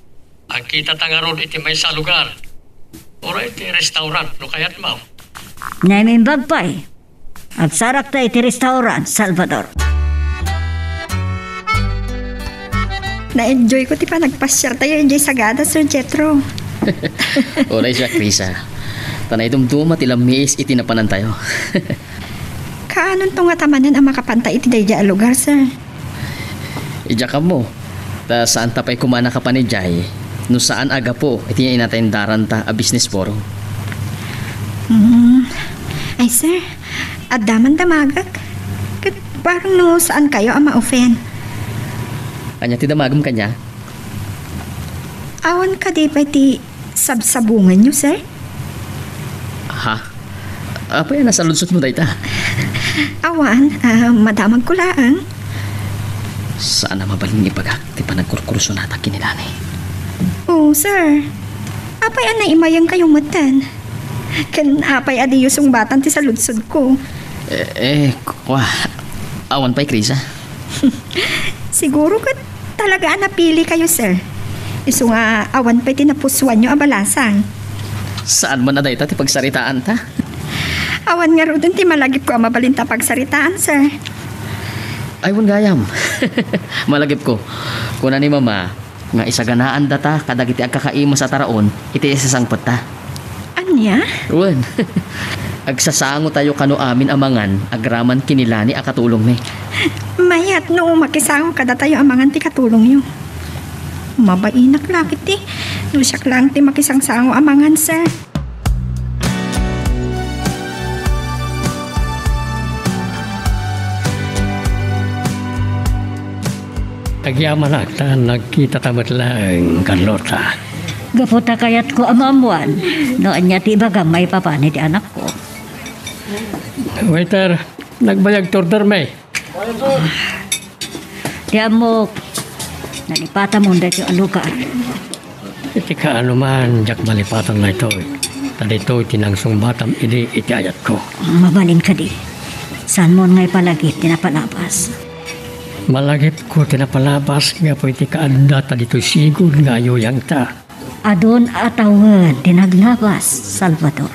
agkitata ngarud iti maysa a lugar. Uray iti restaurant no kayatmo. Naimbag pay. Agsarakta iti restaurant, Salvador. Na-enjoy ko ti panagpasiartayo idiay sagada, Sir Jethro. Uray siak, Krisa. Ta naidumduma ti lammiis iti napanantayo. Kaanonto ngata manen a makapanta iti daydiay a lugar, sir? Idiak ammo. Ta saanta pay koma a nakapan idiay no saan a gapu iti inatendaranta a business forum. Hmm. Ay, sir, adda man damagek. Ket bareng no saankayo a ma-offend. Ania ti damagem kaniak? Awan kadi pay ti sabsabunganyo, sir? Ha? Apay a nasaludsomo dayta? Awan, ah, madamagko laeng. Saan a mabalin nga ibagak ti panagkurkursunata ken ni Lani. Oh, sir. Apay a naimayengkayo metten? Ken apay a diyo sungbatan ti saludsodko? Eh, eh, kwa, awan pay, Krisa. Siguro ket talaga a napilikayo, sir. Isu nga awan pay ti napusoanyo a balasang. Saan man a dayta ti pagsaritaanta? Awan ngaruden ti malagipko a mabalinta a pagsaritaan, sir. Ay, wen gayam. Malagipko. Kuna ni Mama, nga isaganaandata kadagiti agkakaimes a taraon iti isasangpetta. Ania? Wen, agsasangotayo kano amin a mangan agraman ken ni Lani a katulongmi. Mayat no makisango kadatayo a mangan ti katulongyo. Mabainak la ketdi no siak laeng ti makisangsango a mangan, sir. Agyamanak ta nagkitata met laeng, Carlota. Gapu ta kayatko a maammoan no ania ti ibagam maipapan iti anakko. Waiter, nagbayag ti ordermi. Ti ammok, nalipatamon daytoy a lugar. Iti kaano man, diak malipatan daytoy. Ta daytoy ti nangsungbatam idi iti ayatko. Mabalin kadi, saanmon nga ipalagip ti napalabas? Malagipko ti napalabas gapu iti kaadda ta ditoy sigud nga ayuyangta. Adun a tawen ti naglabas, Salvador.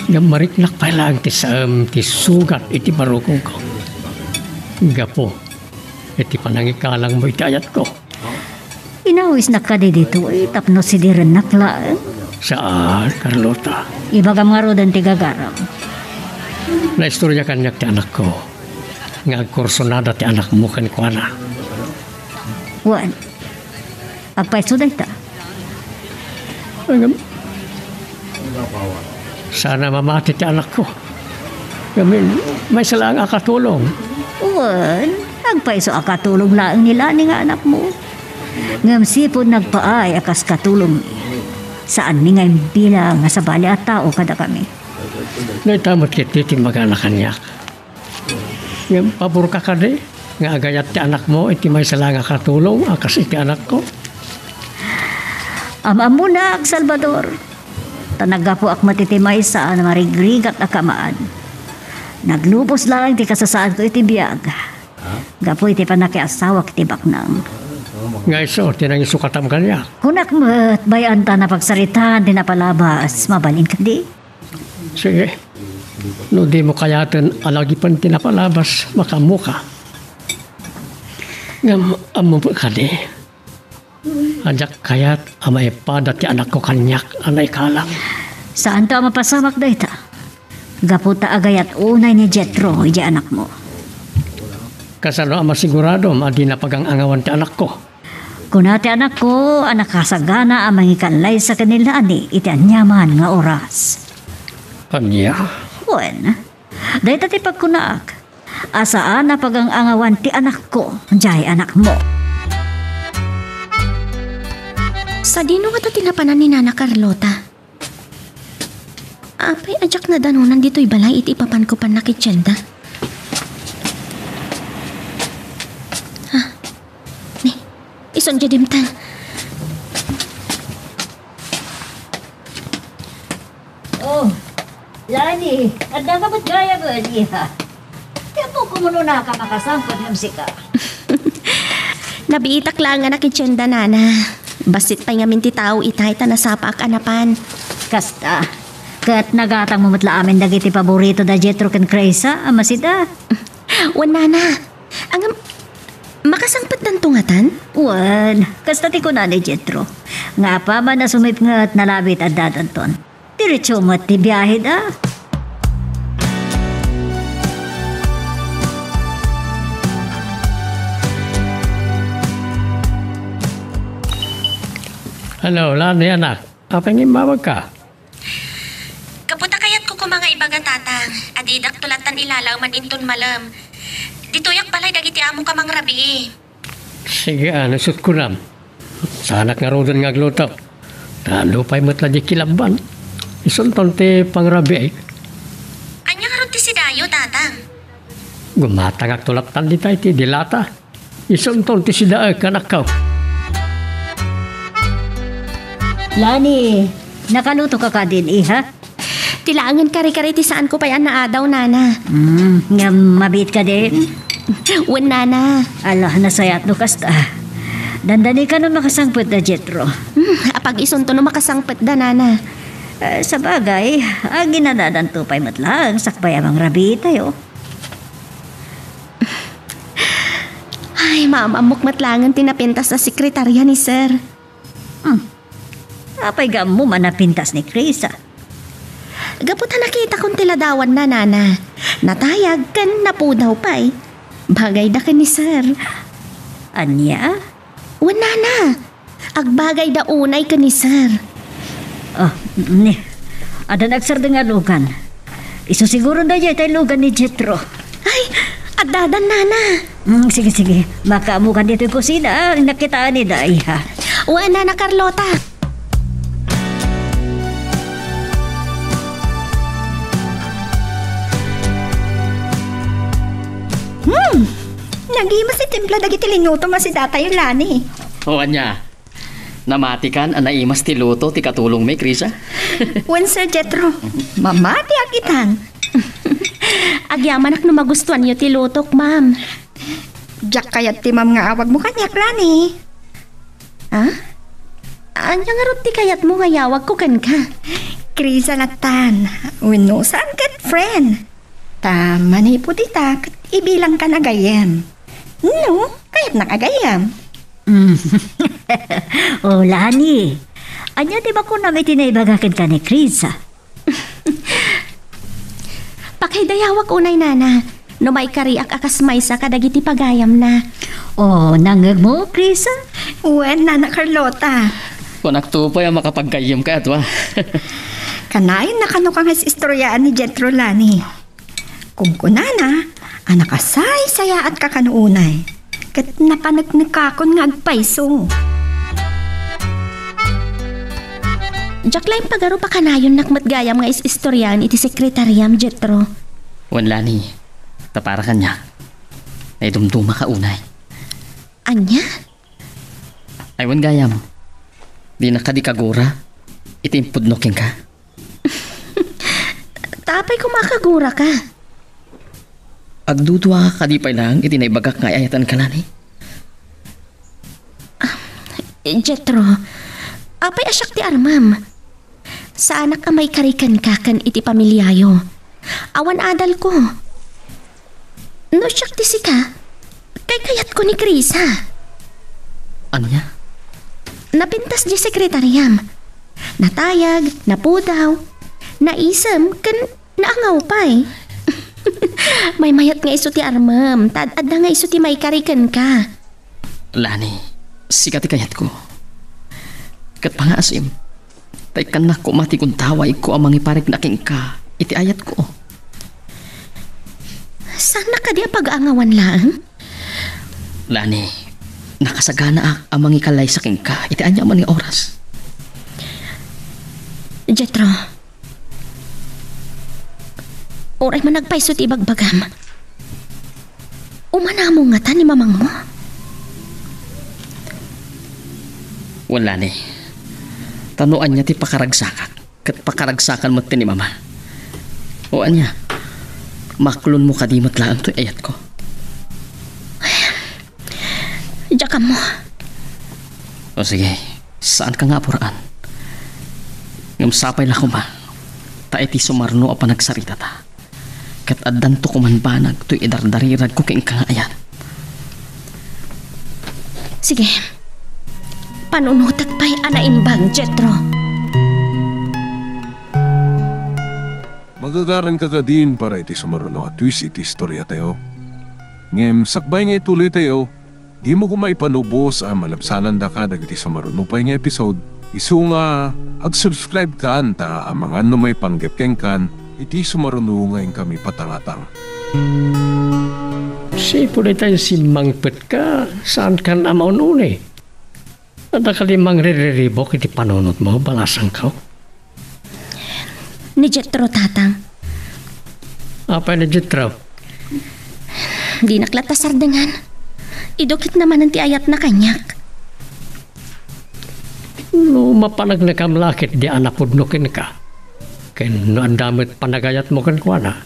Ngem mariknak pay laeng ti saem ti sugat iti barukongko. Gapu iti panangikalangmo iti ayatko. Inawisnak kadi ditoy tapno sidirennak laeng? Saan, Carlota. Ibagam ngaruden ti gagaram. Naistorya kaniak ti anakko nga agkursunada ti anakmo kenkuana. Wen, agpayso dayta. Ngem, sana mamati ti anakko. Ngem, maysa laeng a katulong. Wen, agpayso a katulong laeng ni Lani nga anakmo. Ngem sipud nagpaay a kas katulongmi, saanmi nga imbilang nga sabali a tao kadakami. Dayta met ketdi ti imbagana kaniak. Ngem paborka kadi nga agayat ti anakmo iti maysa laeng a katulong a kas iti anakko? Am-ammonak, Salvador. Ta naggapuak met iti maysa a marigrigat a kamaan. Naglubos laeng ti kasasaadko iti biag. Gapu iti pannakiasawak iti baknang. Nga isu ti nangisukatam kaniak. Kunak met, bay-anta napagsaritaan ti napalabas. Mabalin kadi? Sige. No dimo kayaten a lagipen ti napalabas, makaammoka. Ngem ammo kadi a diak kayat a maipada ti anakko kaniak a naikalang. Saanto a mapasamak dayta. Gapu ta agayat unay ni Jetro iti anakmo. Kasano a masiguradom a dina pagang-angawan ti anakko? Kuna ti anakko a nakasagana a mangikallaysa ken ni Lani iti aniaman nga oras. Ania? Wen, dayta ti pagkunaak, a saan a pagang-angawan ti anakko, diay anakmo. Sadino ngata ti napanan ni Nana Carlota? Apay a diak nadanonan ditoy balay iti ipapanko pannakitienda? Ah, ni, isun diay dimteng. Oh, Lani, adda ka met gayam, iha? Ti ammok, umuna ka makasangpet ngem sika. Nabiitak laeng a nakitienda, Nana. Bassit pay ngamin ti tao itay ta nasapaak a napan. Kasta. Ket nagatangmo met la amin dagiti paborito da Jetro ken Krisa a masida. Wen, Nana. Ngem, makasangpetdanto ngatan? Wen, kasta ti kuna ni Jetro. Nga apaman a sumipnget, nalabit addadanton. Diretso met ti biaheda. Hello, Lani, anak. Apay nga immawagka? Gapu ta kayatko koma nga ibaga, Tatang, a didakto lattan ilalaeman inton malem. Ditoyak balay dagiti amok a mangrabii. Sige, a, no isut' kunam. Saanak ngaruden nga agluto. Ta no pay met la di kilabban, isunton ti pangrabiik. Ania ngarud ti sidayo, Tatang? Gumatangakto lattan dita iti dilata. Isunton ti sidaek, anakko. Lani, nakaluto ka kadin, iha? Ti laengen kare-kare ti saanko pay a naadaw, Nana. Hmm, ngem mabiit kadin? Wen, Nana. Ala, nasayaat no kasta. Dandani ka no makasangpet da Jetro. Hmm, apag-isunto no makasangpet da, Nana. Eh, sabagay, aginanadanto pay met laeng sakbay a mangrabii tayo. Ay, maam-ammok met laengen ti napintas a sekretarya ni Sir. Hmm. Apay nga ammom a napintas ni Krisa? Gapu ta nakitakon ti ladawanna, Nana. Natayag ken napudaw pay. Bagayda ken ni Sir. Ania? Wen, Nana. Agbagayda unay ken ni Sir. Oh, ni. Addan agsardeng a lugan. Isu siguro daydiay tay lugan ni Jetro. Ay, addadan, Nana. Mm, sige, sige. Makaammokan ditoy kusina, ah. Nakitaan ni Daiha. Wen, Nana Carlota. Hmm. Nagimas ti timpla dagiti linutom a sidatayo, Lani. O, ania? Namatikan a naimas ti luto ti katulongmi, Krisa? Wen, Sir Jetro, mamatiak itan. Agyamanak no magustuanyo ti lutok, ma'am. Diak kayat ti ma'am nga awagmo kaniak, Lani. Ah? Ania ngarud ti kayatmo nga iyawagko kenka? Krisa lattan, wenno saan ket friend. Ta manipud ita ket ibilangkan a gayyem. No, kayatnak a gayyem. Mm. O, Lani, ania ti bakonam iti naibaga kenka ni Krisa? Pakaidayawak unay, Nana, no maikariak a kas maysa kadagiti pagayamna. O, nangngegmo, Krisa? Wen, Nana Carlota. Kunakto pay a makapaggayyemka, adua. Kanayon na kano ka nga is-istoriaan ni Jethro, Lani. Kunkunana a nakasaysayaatka kano unay, ket napaneknekakon nga agpayso. Diak la impagarup a kanayonnak met gayam nga is-istoriaan iti sekretariam, Jethro. Wen, Lani, ta para kaniak, naidumdumaka unay. Ania? Ay, wen gayam, dinak kadi kagura iti impudno kenka? Ta apay koma a kaguraka? Agdudua kadi pay laeng iti naibagak nga ay-ayatenka, Lani? Ah, Jethro, apay a siak ti armem? Saanak a maikari kenka ken iti pamiliayo. Awan adalko. No siak ti sika, kaykayatko ni Krisa. Ania? Napintas diay sekretariam. Natayag, napudaw, naisem, ken naangaw pay. Maymayat nga isu ti armem, ta ad-adda nga isu ti maikari kenka. Lani, sika ti kayatko. Ket pangngaasim, ta ikkannak koma ti gundawayko a mangiparikna kenka iti ayatko. Saannak kadi a pag-aangawan laeng? Lani, nakasaganaak a mangikallaysa kenka iti aniaman nga oras. Jethro, uray man agpayso ti ibagbagam, umanamon ngata ni mamangmo? Wen, Lani, ta no ania ti pakaragsakak, ket pakaragsakan met ti ni Mama. O ania, maklonmo kadi met laeng toy ayatko? Diak ammo. O sige, saanka nga apuraan. Ngem sapay la koma, ta iti sumarno a panagsaritata, ket addanto koman banag toy idardariragko kenka nga ayat. Sige. Panunotek pay a naimbag, Jethro. Magagaranka kadin para iti sumaruno a twist iti istoriatayo. Ngem sakbay nga ituloytayo, dimo koma ipanubos a malabsanandaka dagiti sumaruno pay nga episode. Isu nga, ag-subscribe kan ta amangan no maipanggep kenkan iti sumaruno nga inkami patangatang. Sipud itay simmangpetka, saankan a maun-uni. Adda kadi mangririribuk iti panunotmo, balasangko? Ni Jethro, Tatang. Apay ni Jethro? Dinak latta sardengan. Idukitna manen ti ayatna kaniak. No mapaneknekam la ketdi a napudno kenka, ken no adda met panagayatmo kenkuana,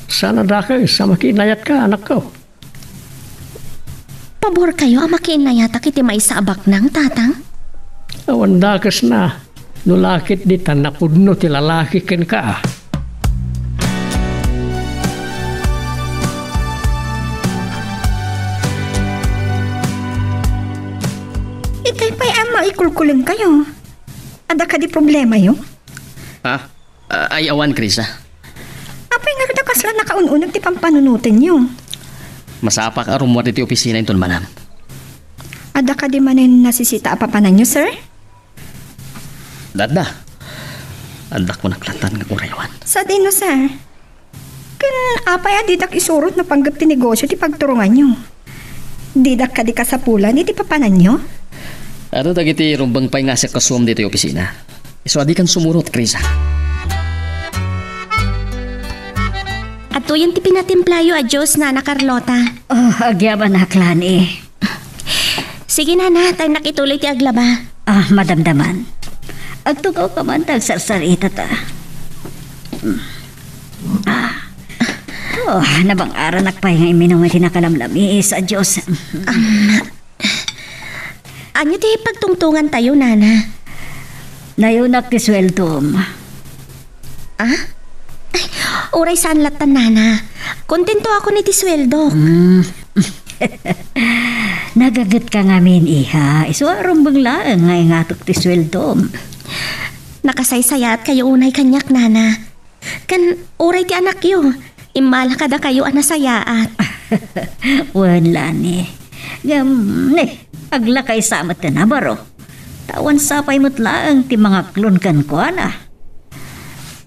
saan a dakes a makiinayatka, anakko. Paborkayo a makiinayatak iti maysa a baknang, Tatang? Awan dakesna, no la ketdi ta napudno ti lalaki kenka. Itay pay a maikulkulengkayo. Adda kadi problemayo? Ah, ah, ay awan, Krisa. Apay nga kasla nakaun-uneg ti pampanunotenyo? Masapak a rummuar iti opisina inton manam. Adda kadi manen nasisita a papananyo, sir? Adda. Adda ko naklatan nga uray awan. Sadino, sir? Ken apay a didak isurot no panggep ti negosio ti pagturonganyo? Didak kadi kasapulan iti papananyo? Adu dagiti rumbeng pay nga asikasuam ditoy opisina. Isu a dikan sumurot, Krisa. Atuyen ti pinatimplayo a juice, Nana Carlota. Oh, agyaman a, Lani. Sige, Nana, ta innak ituloy ti aglaba. Ah, madamdaman. Agtugawka man ta agsarsaritata. Mm. Ah. Oh, nabang-aranak pay nga imminum iti nakalamlamiis a juice. Um, Ania ti pagtungtongantayo, Nana? Nayunak ti sueldom. Ah? Ay, uray saan latta, Nana. Kontento ako iti sueldok. Mm. Nagagetka ngamin, iha. Isu a rumbeng laeng nga ingatok ti sueldom. Nakasaysayaatkayo unay kaniak, Nana. Ken uray ti anakyo, immala kadakayo a nasayaat. Wen, Lani. Ngem, ne, aglakaysa met ti nabaro. Ta awan sapay met laeng ti mangaklon kenkuana.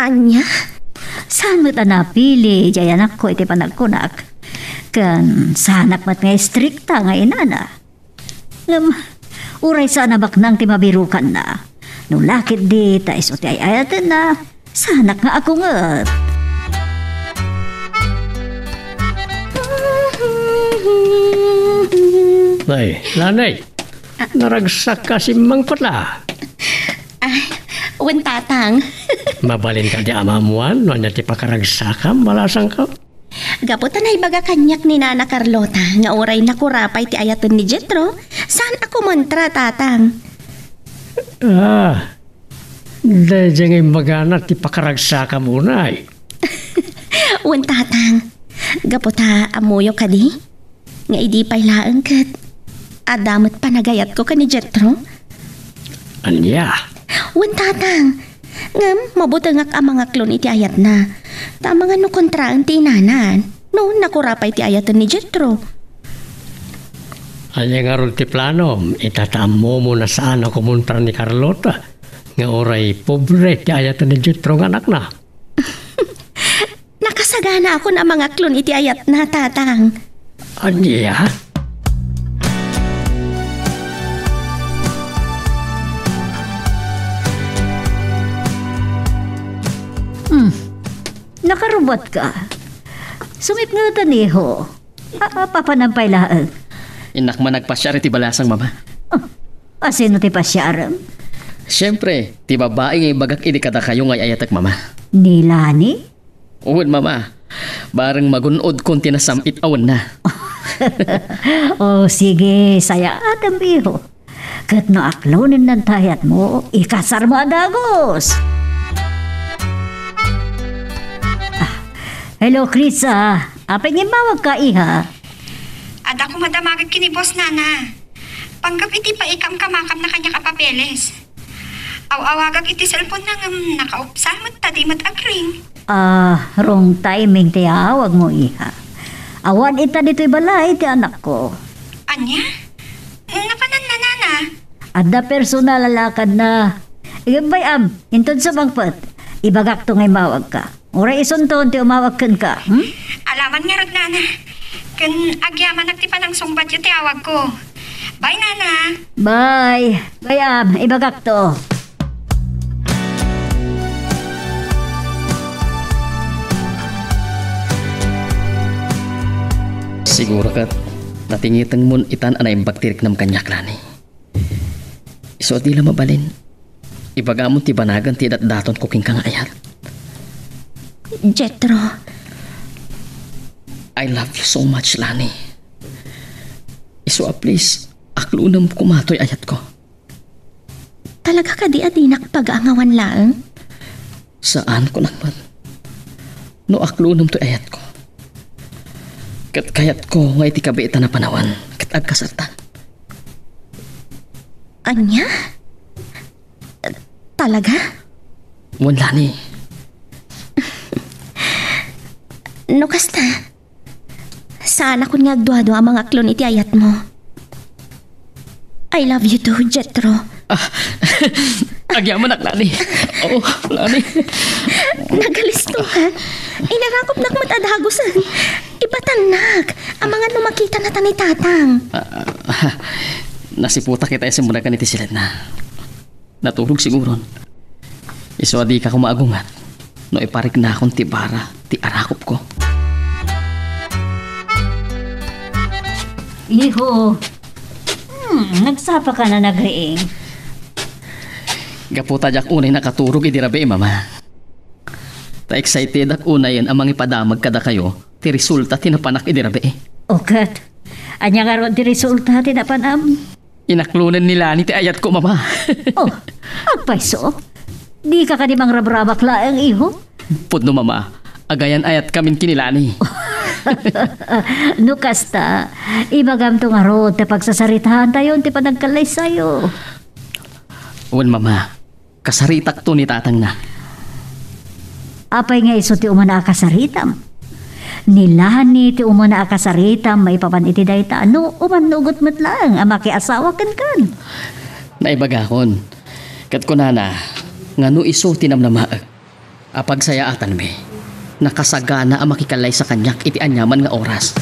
Ania? Saan met a napili diay anakko iti panagkunak? Ken saanak met nga istrikta nga inana. Ngem, uray saan a baknang ti mabirukanna. No la ketdi ta isu ti ay-ayatenna, saanak nga agunget. Ay, Lani, naragsak ka simmang pala. Ay, wen, Tatang. Mabalin kadi a maammuan no ania ti pakaragsakam, malasangko? Gapu ta naibaga kaniak ni Nana Carlota nga uray nakurapay ti ayaten ni Jetro, saan a kumontra, Tatang. Ah, daydiay nga imbagana ti pakaragsakam unay. Wen, Tatang. Gapu ta ammoyo kadi nga idi pay laeng ket adda met panagayatko ken ni Jetro. Ania? Wen, Tatang. Ngem mabutengak a mangaklon iti ayatna. Ta amangan no kontraen ti inana no nakurapay ti ayaten ni Jetro. Ania ngarud ti planom? Ita ta ammomo a saan a kumontra ni Carlota nga uray pobre ti ayaten ni Jetro nga anakna. Nakasaganaakon a mangaklon iti ayatna, Tatang. Ania? Hmm. Nakarubatka. Sumipngeten, iho. A, a, papanam pay laeng. Innak man nagpasiar iti balasang, Mama. Ah, asino ti pasiarem? Siempre, ti babai nga ibagak idi kadakayo nga ay-ayatek, Mama. Ni Lani? Wen, Mama. Bareng magun-odkon ti nasam-it a wenna. O, sige, sayaatem, iho. Ket no aklonenna ti ayatmo, ikasarmo a dagus. Ah, hello, Chris, ah. Apay nga immawagka, iha? Adda koma damagek ken ni Boss, Nana. Panggep iti paikamkamakamna kaniak a papeles. Aw-awagak iti cellphone-na ngem nakaupsal met ta di met agring. Ah, wrong timing ti awagmo, iha. Awan ita ditoy balay ti anakko. Ania? Napananna, Nana? Adda personal a lakadna. Ngem bay-am, inton sumangpet, ibagakto nga immawagka. Uray isunton ti umawag kenka, hmm? Alaman ngarud, Nana. Ken agyamanak ti panangsungbatyo ti awagko. Bye, Nana. Bye. Bay-am, ibagakto. Siguro ket natingitengmon itan a naimbag ti riknam kaniak, Lani. Isu a di la mabalin. Ibagamon ti banagen ti idatdatonko kenka nga ayat. Jetro. I love you so much, Lani. Isu a please, aklonem koma toy ayatko. Talaga kadi a dinak pagaangawan laeng? Saan, kunak met. No aklonem toy ayatko. Ket kayatko nga iti kabiitan a panawen, ket agkasarta. Ania? Talaga? Wen, Lani. No kasta, saanakon nga agduadua a mangaklon iti ayatmo. I love you too, Jetro. Ah, agyamanak, Lani. Oo, Lani. Nagalisto ka? Inarakopnak met a dagusen. Ibatannak. Amangan no makitanata ni Tatang. Ah, nasiputak ita isu met ken iti siletna. Naturog siguron. Isu a dika koma agunget no ipariknakon ti bara ti arakopko. Iho. Hmm, nagsapa ka na nagriing. Gapu ta diak unay nakaturog idi rabii, Mama. Ta excitedak unayen a mangipadamag kadakayo ti resulta ti napanak idi rabii. O ket, ania ngarud ti resulta ti napanam? Inaklonen ni Lani ti ayatko, Mama. Oh, agpayso? Dika kadi mangrabrabak laeng, iho? Pudno, Mama. Agayan-ayatkamin ken ni Lani. No kasta, ibagamto ngarud ta pagsasaritaantayon ti panagkallaysayo. Wen, Mama. Kasaritakto ni tatangna. Apay nga isu ti umuna a kasaritam? Ni Lani ti umuna a kasaritam maipapan iti dayta, no umannugot met laeng a makiasawa kenkan. Naibagakon, ket kunana nga no isu ti namnamaek a pagsayaatanmi, nakasagana a makikallaysa kaniak iti aniaman nga oras.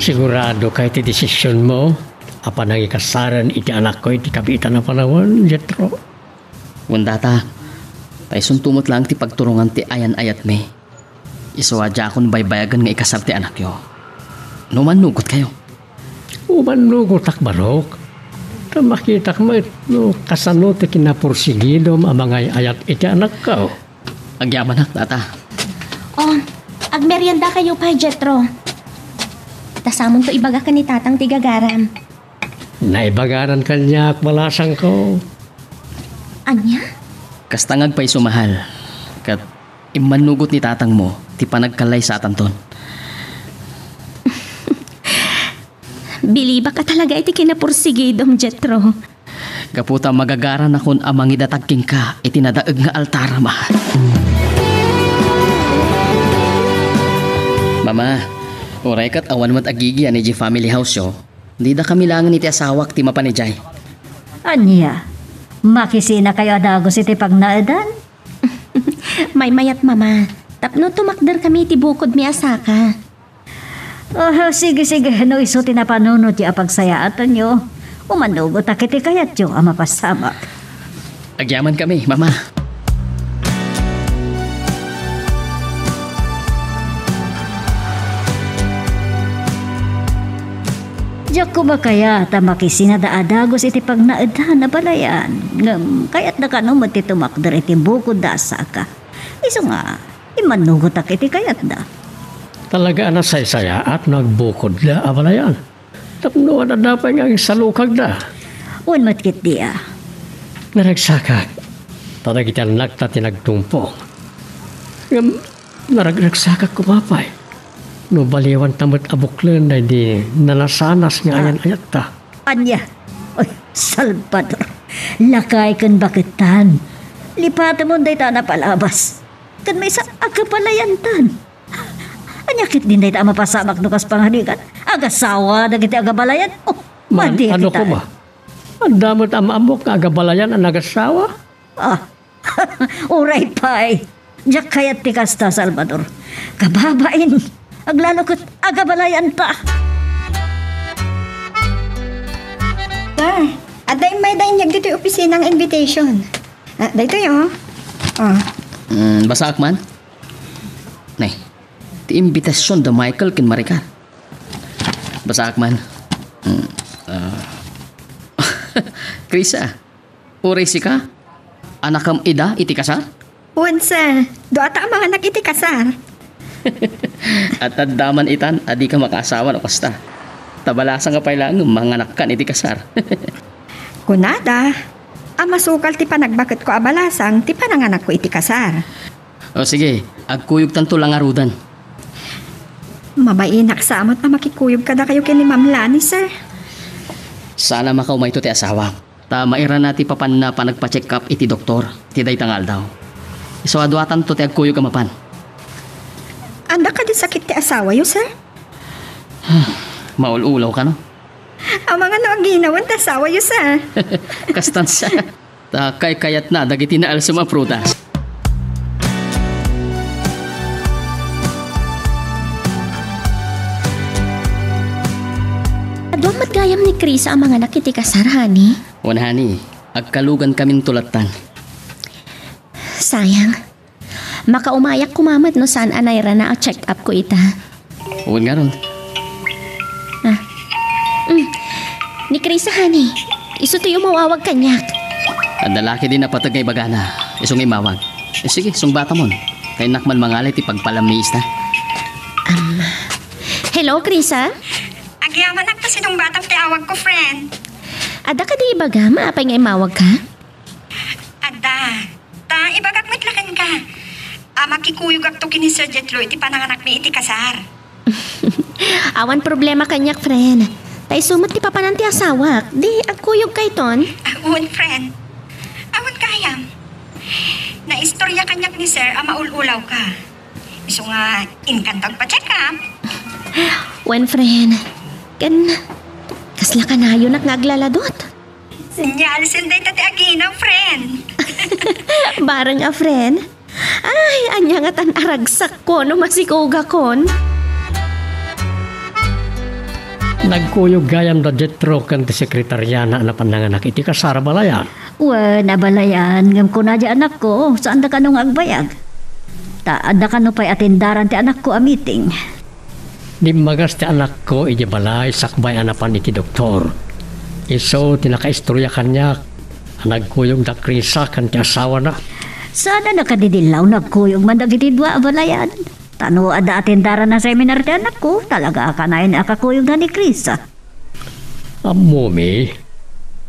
Siguradoka iti desisionmo a panangikasaren iti anakko iti kabiitan a panawen, Jetro? Wen, Tata, ta isunto met laeng ti pagturongan ti ayan-ayatmi. Isu a diakon baybayagen nga ikasar ti anakyo. No mannugotkayo. Umannugotak, Barok. Ta makitak met no kasano ti kinapursigidom a mangay-ayat iti anakko. Agyamanak, Tata. Oh, agmeriendakayo pay, Jetro. Ta samonto ibaga ken ni Tatang ti gagaram. Naibaganan kaniak, balasangko. Ania? Kasta nga agpayso, mahal. Ket immannugot ni tatangmo ti panagkallaysatanton. Bilibak a talaga iti kinapursigidom, Jetro. Gapu ta magagaranakon a mangidatag kenka iti nadaeg nga altar, mahal. Mama, uray ket awan met agigian idiay family house-yo, dida kami laengen iti asawak ti mapan idiay. Ania? Makisinakayo a dagus iti pagnaedan? Maymayat, Mama. Tapno tumakder kami iti bukodmi a saka. Ah, sige, sige. No isu ti napanunotyo a pagsayaatanyo, umanugotak iti kayatyo a mapasamak. Agyaman kami, Mama. Diak koma kayat a makisinada a dagus iti pagnaedan a balayan. Ngem kayatda kano met ti tumakder iti bukodda a saka. Isu nga, immanugotak iti kayatda. Talaga a nasaysayaat no agbukodda a balayan. Tapno adda pay nga agsalukagda. Wen met ketdi a. Naragsakak, ta dagiti annakta ti nagtungpong. Ngem naragragsakak koma pay no baliwanta met a buklen daydi nanasanas nga Ah. ayan-ayatta. Ania? Oy, Salvador, lakay ken baketan. Lipatemon dayta a napalabas. Ken maysa, agabalayantan. Ania ketdin dayta a mapasamak no kas pangngelingan? Agasawa dagiti agabalayan? Oh, Man, madi ano kita. Koma? Adda met a maammok nga agabalayan a nagasawa? Ah, uray pay. Diak kayat ti kasta, Salvador. Kababain, aglalo ket agabalayanta. Sir, adda immayda inyag ditoy opisina nga invitation. Ah, daytoy, oh. Oh. Mm, basaak man? Nay, ti imbitasion da Michael ken Maricar. Basaak man. Mm, ah. Krisa, uray sika, anakam ida iti kasar? Wen, sir. Duata a manganak iti kasar. At adda man itan a dika makaasawa no kasta. Ta balasang nga pay laeng manganakkan iti kasar. Kunada, a masukal ti panagbaketko a balasang ti pananganakko iti kasar. O sige, agkuyogtanto la ngaruden. Mabainak sa met a makikuyog kadakayo ken ni Ma'am Lani, sir. Sana makaumayto ti asawak. Ta mairana ti papanna panagpa-check up iti doktor ti dayta nga aldaw. Isu a duatanto ti agkuyog a mapan. Adda kadi sakit ti asawayo, sir? Maul-ulaw kano? Amangan no aginawan ti asawayo, sir. Kastan sa. Ta kaykayatna dagiti naalsem a prutas. Aduam met gayam ni Krisa a manganak iti kasar, honey. Wen, honey, agkalugankaminto lattan. Sayang. Makaumayak koma met no saan a nairana a check-up ko ita. Wen ngarud. Ah. Mm. Ni Krisa, honey. Isu ti umawawag kaniak. Adda la ketdi napateg nga ibagana. Isu nga immawag. Eh, sige, sungbatamon. Kayatnak man mangalay ti pagpalamiista. Am, hello, Krisa? Agyamanak ta sidungbatam ti awagko, friend. Adda kadi ibagam, apay nga immawagka? Adda. Ta, ibagak met la kenka. A, makikuyogakto ken ni Sir Jetro iti pananganakmi iti kasar. Awan problema kaniak, friend. Ta isu met ti papanan ti asawak. Di, agkuyogkayton? Ah, wen, friend. Awan gayam. Naistorya kaniak ni Sir a maul-ulawka. Isu nga, inkanto agpa-check up. Wen, friend. Ken, kasla kanayonak nga aglaladot. Senyales dayta ti agina, friend. Bareng a friend? Ay, ania ngatan a ragsakko no masikogakon? Nagkuyog gayam da Jetro ken ti sekretariana a napan nanganak iti kasar a balayan. Wen, abalayan, ngem kuna di anakko, saanda kano nga agbayag? Ta adda kano pay atendaran ti anakko a meeting. Dimmagas ti anakko idiay balay sakbay a napan iti doktor. Isu ti nakaistorya kaniak a nagkuyog da Krisa ken ti asawana. Saan a nakadidillaw no agkuyog man dagiti dua a balayan. Ta no adda atendaran a seminar ti anakko, talaga a kanayon a kakuyogna ni Krisa. Ammomi,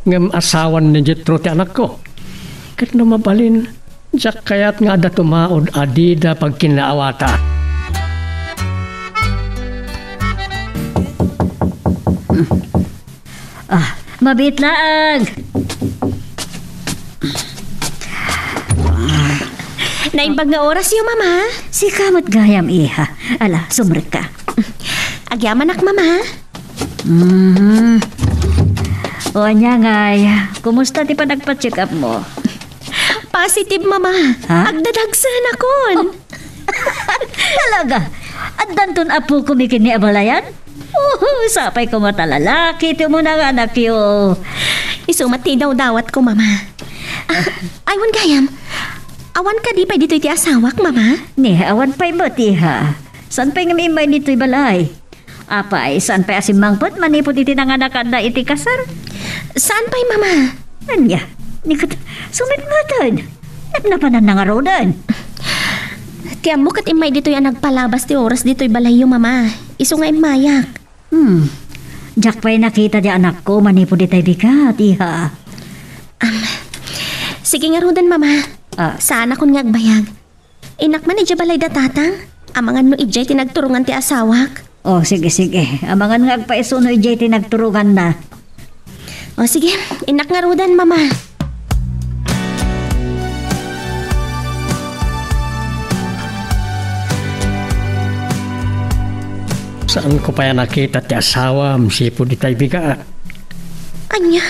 ngem asawan ni Jetro ti anakko. Ket no mabalin, diak kayat nga adda tumaud a dida pagkinnaawatan. Ah, mabiit laeng. Naimbag nga orasyo, Mama. Sika met gayam, iha. Ala, sumrekka. Agyamanak, Mama. Mhm. O, ania ngay, kumusta ti panagpa-check up mo? Positive, Mama. Ha? Agdadagsenakon. Talaga? Addanton apokon ken ni abalayan? Oh, sapay koma ta lalaki ti umuna nga anakyo. Isu met ti idawdawatko, Mama. Ah, ay, wen gayam. Awan kadi pay ditoy ti asawak, Mama? Ni, awan pay met, iha. Saan pay nga immay ditoy balay? Apay, saan pay a simmangpet manipud iti nanganakanna iti kasar? Saan pay, Mama? Ania? Ni ket, sumipngetan. Napnapananna ngaruden. Ti ammo ket immay ditoy a nagpalabas ti oras ditoy balayyo, Mama. Isu nga immayak. Hmm. Diak pay nakita ti anakko manipud itay bigat, iha. Am, sige ngaruden, Mama. Ah. Saanakon nga agbayag. Innak man idiay balay da tatang. Amangan no idiay ti nagturongan ti asawak. Oh, sige, sige. Amangan nga agpaiso no idiay ti nagturonganna. Oh, sige. Innak ngaruden, Mama. Saanko pay a nakita ti asawam, sipud itay bigat. Ania?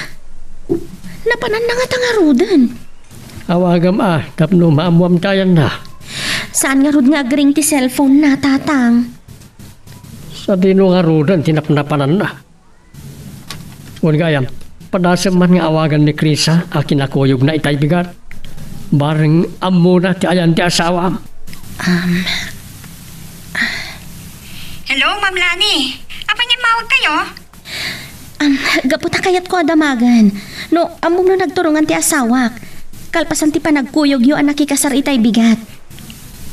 Napananna ngata ngaruden? Awagam a, tapno maammuam ti ayanna. Saan ngarud nga agring ti cellphone na, Tatang? Sadino ngaruden ti napnapananna? Wen gayam, padasem man nga awagan ni Krisa a kinakuyogna itay bigat. Bareng ammona ti ayan ti asawam. Um, Hello, Ma'am Lani. Apay nga immawagkayo? Um, gapu ta kayatko a damagen. No, ammom no nagturongan ti asawak. Kalpasan ti panagkuyogyo a nakikasar itay bigat.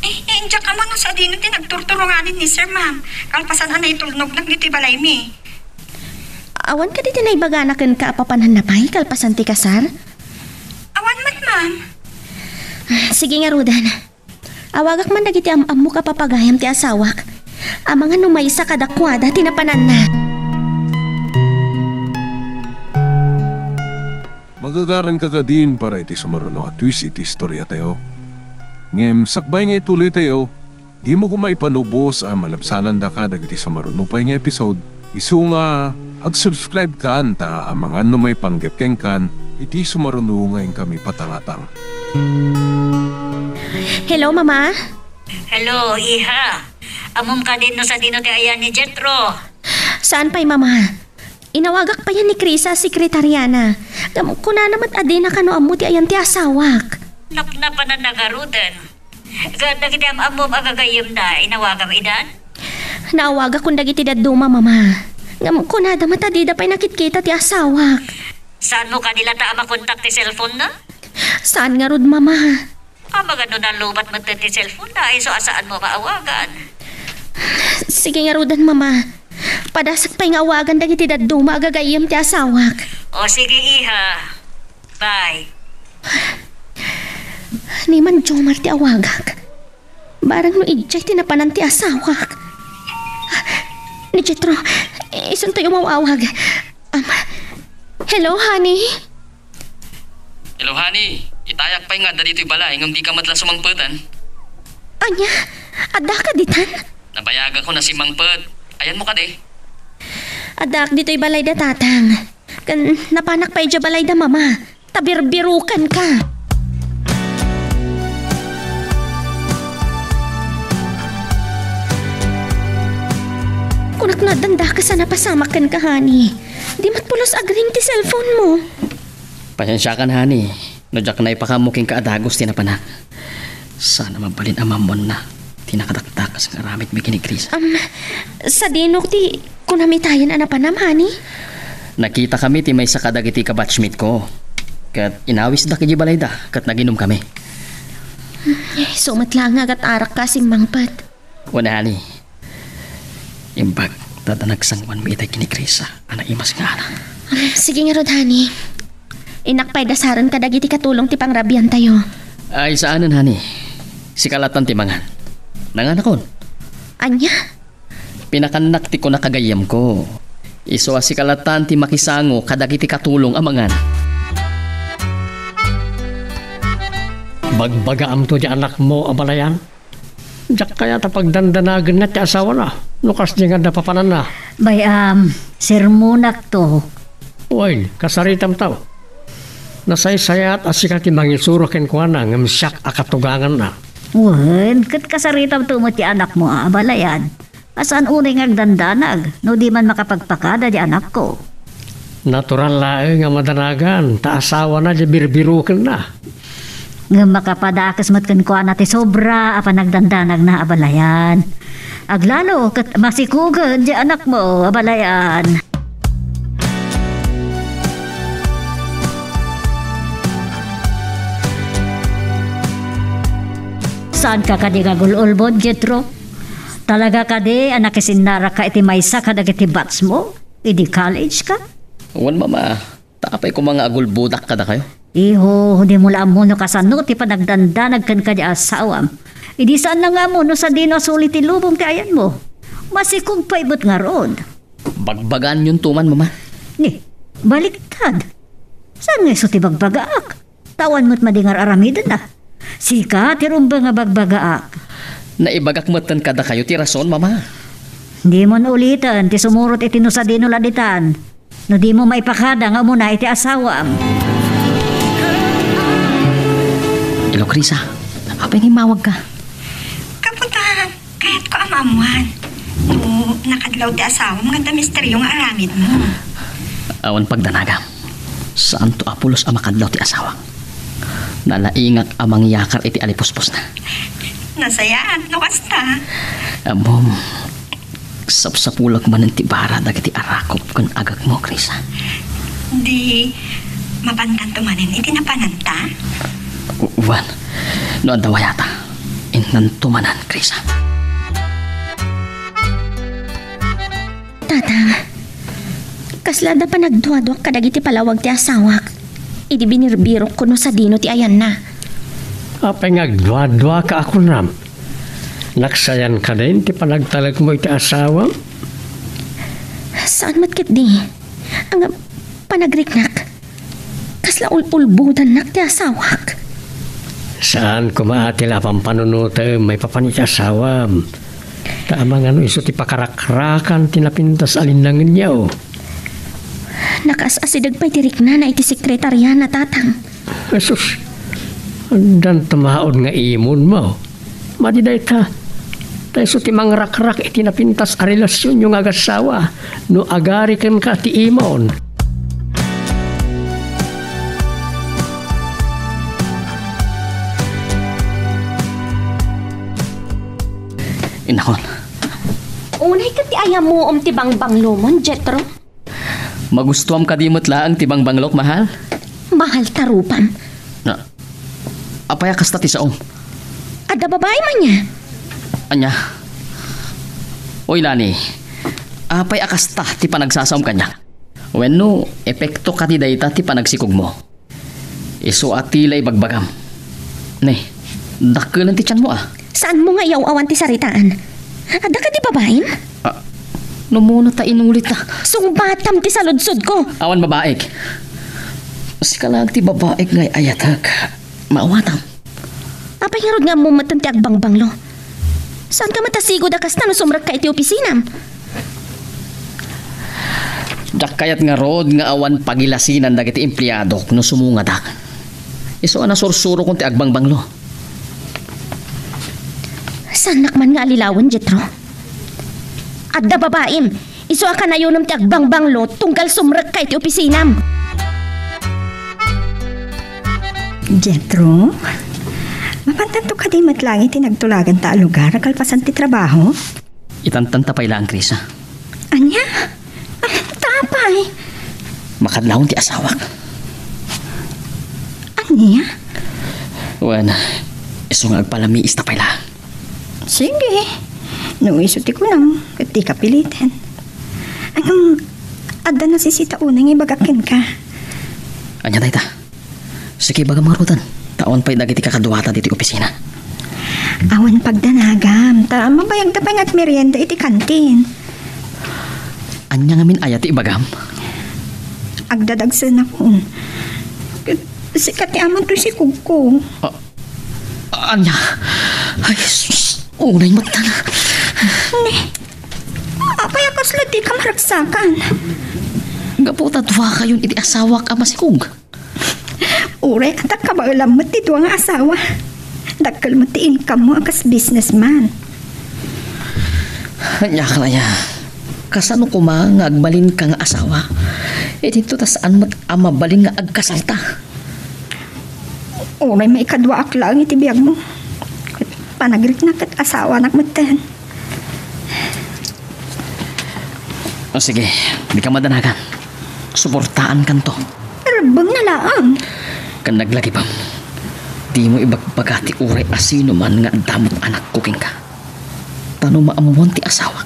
Eh, eh, diak ammo no sadino ti nagturturonganen ni Sir, Ma'am. Kalpasan a naitulnognak ditoy balaymi. Awan kadi ti naibagana kenka a papananna pay kalpasan ti kasar? Awan met, Ma'am. Sige ngaruden. Awagak man dagiti am-ammok a papagayam ti asawak. Amangan no maysa kadakuada ti napananna. Magagaranka kadin para iti sumaruno a twist iti istoriatayo. Ngem sakbay nga ituloytayo, dimo koma ipanubos a malabsanandaka dagiti sumaruno pay nga episode. Isu nga, ag-subscribe kan ta amangan no maipanggep kenkan iti sumaruno nga inkami patangatang. Hello, Mama? Hello, iha. Ammom kadin no sadino ti ayan ni Jetro? Saan pay, Mama? Inawagak payen ni Krisa a sekretariana. Ngem kunana met a dina kano ammo ti ayan ti asawak. Napnapananna ngaruden. Ket dagiti am-ammom a gagayyemna, inawagam idan? Naawagakon dagiti dadduma, Mama. Ngem kunada met a dida pay nakitkita ti asawak. Saanmo kadi latta a makontak ti cellphone-na? Saan ngarud, Mama. Amangan no nalubat met ti cellphone na, isu a saanmo maawagan. Sige ngaruden, Mama. Padasak pay nga awagan dagiti dadduma a gagayyem ti asawak. O sige, iha. Bye. Ni Manjomar ti awagak. Barang no idiay ti napanan ti asawak. Ni Jetro, isuntoy umaw-awag. Um, hello, honey? Hello, honey. Itayak pay nga adda ditoy balay, ngem dika met la sumangpetan. Ania? Addaka ditan? Nabayagakon a simmangpet. Ayanmo kadi? Addaak ditoy balay da tatang. Ken napanak pay idiay balay da mama. Ta birbirukenka. Kunak no addan dakes a napasamak kenka, honey. Di met pulos agring ti cellphone mo. Pasensiakan, honey, no diak naipakammo kenka a dagus ti napanak. Saan a mabalin a maammoanna ti nakadakdakes nga aramidmi ken ni Chris. Am, sadino ti kunam itayen a napanam, honey? Nakitakami ti maysa kadagiti kabatchmate ko. Ket inawisda idiay balayda ket naginumkami. Isu met laeng nga agat-arakka a simmangpet. Wen, honey. Imbag ta adda nagsangoanmi itay ken ni Chris a naimasngana. Sige ngarud, honey. Innak pay dasaren kadagiti katulong ti pangrabiantayo. Ay, saanen, honey. Sika lattan ti mangan. Nanganakon. Ania? Pinakannak ti kunak a gayyemko. Isu a sika lattan ti makisango kadagiti katulong a mangan. Bagbagaamto ti anakmo a balayan? Diak kayat a pagdandanagenna ti asawana no kasdi nga adda papananna. Bay-am, sermonakto. Wen, kasaritamto. Nasaysayat a sika ti mangisuro kenkuana ngem siak a katuganganna. Wen, ket kasaritamto met ti anakmo a abalayan. A saan unay nga agdandanag no di man makapagpakada ti anakko. Natural laeng a madanagan ta asawana ti birbirukenna. Ngem makapadakes met kenkuana ti sobra a panagdandanagna a balayan. Aglalo ket masikugen ti anakmo a balayan. Saanka kadi nga agul-ulbod, Jetro? Talaga kadi a nakisinnaraka iti maysa kadagiti batchmo idi college ka? Wen, Mama. Ta apay koma nga agulbodak kadakayo? Iho, dimo la ammo no kasano ti panagdandanag kenka ti asawam. Idi saan la nga ammo no sadino a suli ti lubong ti ayanmo. Masikog pay met ngarud. Bagbagaanyonto man, Mama. Ni, baliktad. Saan nga isu ti bagbagaak? Ta awan met madi nga ar-aramidenna. Sika ti rumbeng a bagbagaak. Naibagak metten kadakayo ti rason, Mama. Dimon uliten ti sumurot iti no sadino la ditan. No dimo maipakada nga umuna iti asawam. Hello, Krisa. Apay nga immawagka? Kaputan. Kayatko a maammuan no nakadlaw ti asawam nga adda misteryo nga aramidmo. Awan pagdanagam. Saanto a pulos a makadlaw ti asawak. Nalaingak a mangyakar iti alipuspusna. Nasayaat no kasta. Ammom, sapsapulak manen ti bara dagiti arakop ken agekmo, Krisa. Di mapantanto manen iti napananta? Wen, no adda wayata, innanto manen, Krisa. Tatang, kasla adda panagduaduak kadagiti palawag ti asawak idi binirbirokko no sadino ti ayanna. Apay nga agduaduaka a kunam? Naksayan kadin ti panagtalekmo iti asawam? Saan met ketdi. Ang panagriknak, kasla ul-ulbodannak ti asawak. Saan koma a ti la pampanunotem maipapan iti asawam. Ta amangan no isu ti pakarakrakan ti napintas a linnangenyo. Nakaas-asideg pay ti riknana iti sekretariana, Tatang. Jesus, addan tumaod nga imunmo. Madi dayta, ta isu ti mangrakrak iti napintas a relasionyo nga agassawa no agari kenka ti imon. Innakon. Unay ket ti ayamuom ti bangbanglomon, Jetro? Magustuam kadi met laeng ti bangbanglok, mahal? Mahal ta rupam. Na, Apay a kasta ti saom? Adda babaim ania? Ania? Oy, Lani, apay a kasta ti panagsasaom kaniak? Wenno, epekto kadi dayta ti panagsikogmo? Isu a ti la ibagbagam. Ne, dakkelen ti tianmo a. Saanmo nga iyaw-awan ti saritaan? Adda kadi babaim? Ah, no muna ta inulit ta. Sungbatam ti saludsodko. Awan babaik. Sika lang ti babaik nga ayatek. Maawatam. Apay ngarud nga ammom metten ti agbangbanglo? Saanka met a sigud a kasta no sumrekka iti opisinam? Diak kayat ngarud nga awan pagilasinan dagiti empleadok no sumungadak. Isu a nasursurokon ti agbangbanglo. Saannak man nga alilawen, Jetro? Adda babaim, isu a kanayonem ti agbangbanglo tunggal sumrekka iti opisinam. Jetro, mapantanto kadi met laeng iti nagtulaganta a lugar a kalpasan ti trabaho? Itantanta pay laeng, Krisa. Ania? Ah, ta apay? Makadlawon ti asawak. Ania? Wen, isu nga agpalamiista pay laeng. Sige. No isu ti kunam, ket dika piliten. Ngem, adda nasisita unay nga ibagak kenka. Ania dayta? Sige, ibagam ngaruden. Ta awan pay dagiti kakaduata ditoy opisina. Awan pagdanagam, ta mabayagda pay nga agmerienda iti kantin. Ania ngamin aya ti ibagam? Agdadagsenakon. Ket sika ti aman toy sikogko. Ah, Ania? Ay, sus, unay met tan. Ne, apay a kasla dika maragsakan? Gapu ta duakayon iti asawak a masikog. Uray adda kabaelam met ti dua nga asawa. Dakkel met ti income mo a kas businessman. Ania, Clara, kasano koma nga agbalinka nga asawa? Idinto ta saan met a mabalin nga agkasalta. Uray maikaduaak laeng iti biagmo. Ket panagiriknak ket asawanak metten. O sige, dika madanagan. Suportaankanto. Rebbengna laeng. Ken naglagipem, dimo ibagbaga ti uray a sino man nga adda met anakko kenka. Ta no maammuan ti asawak,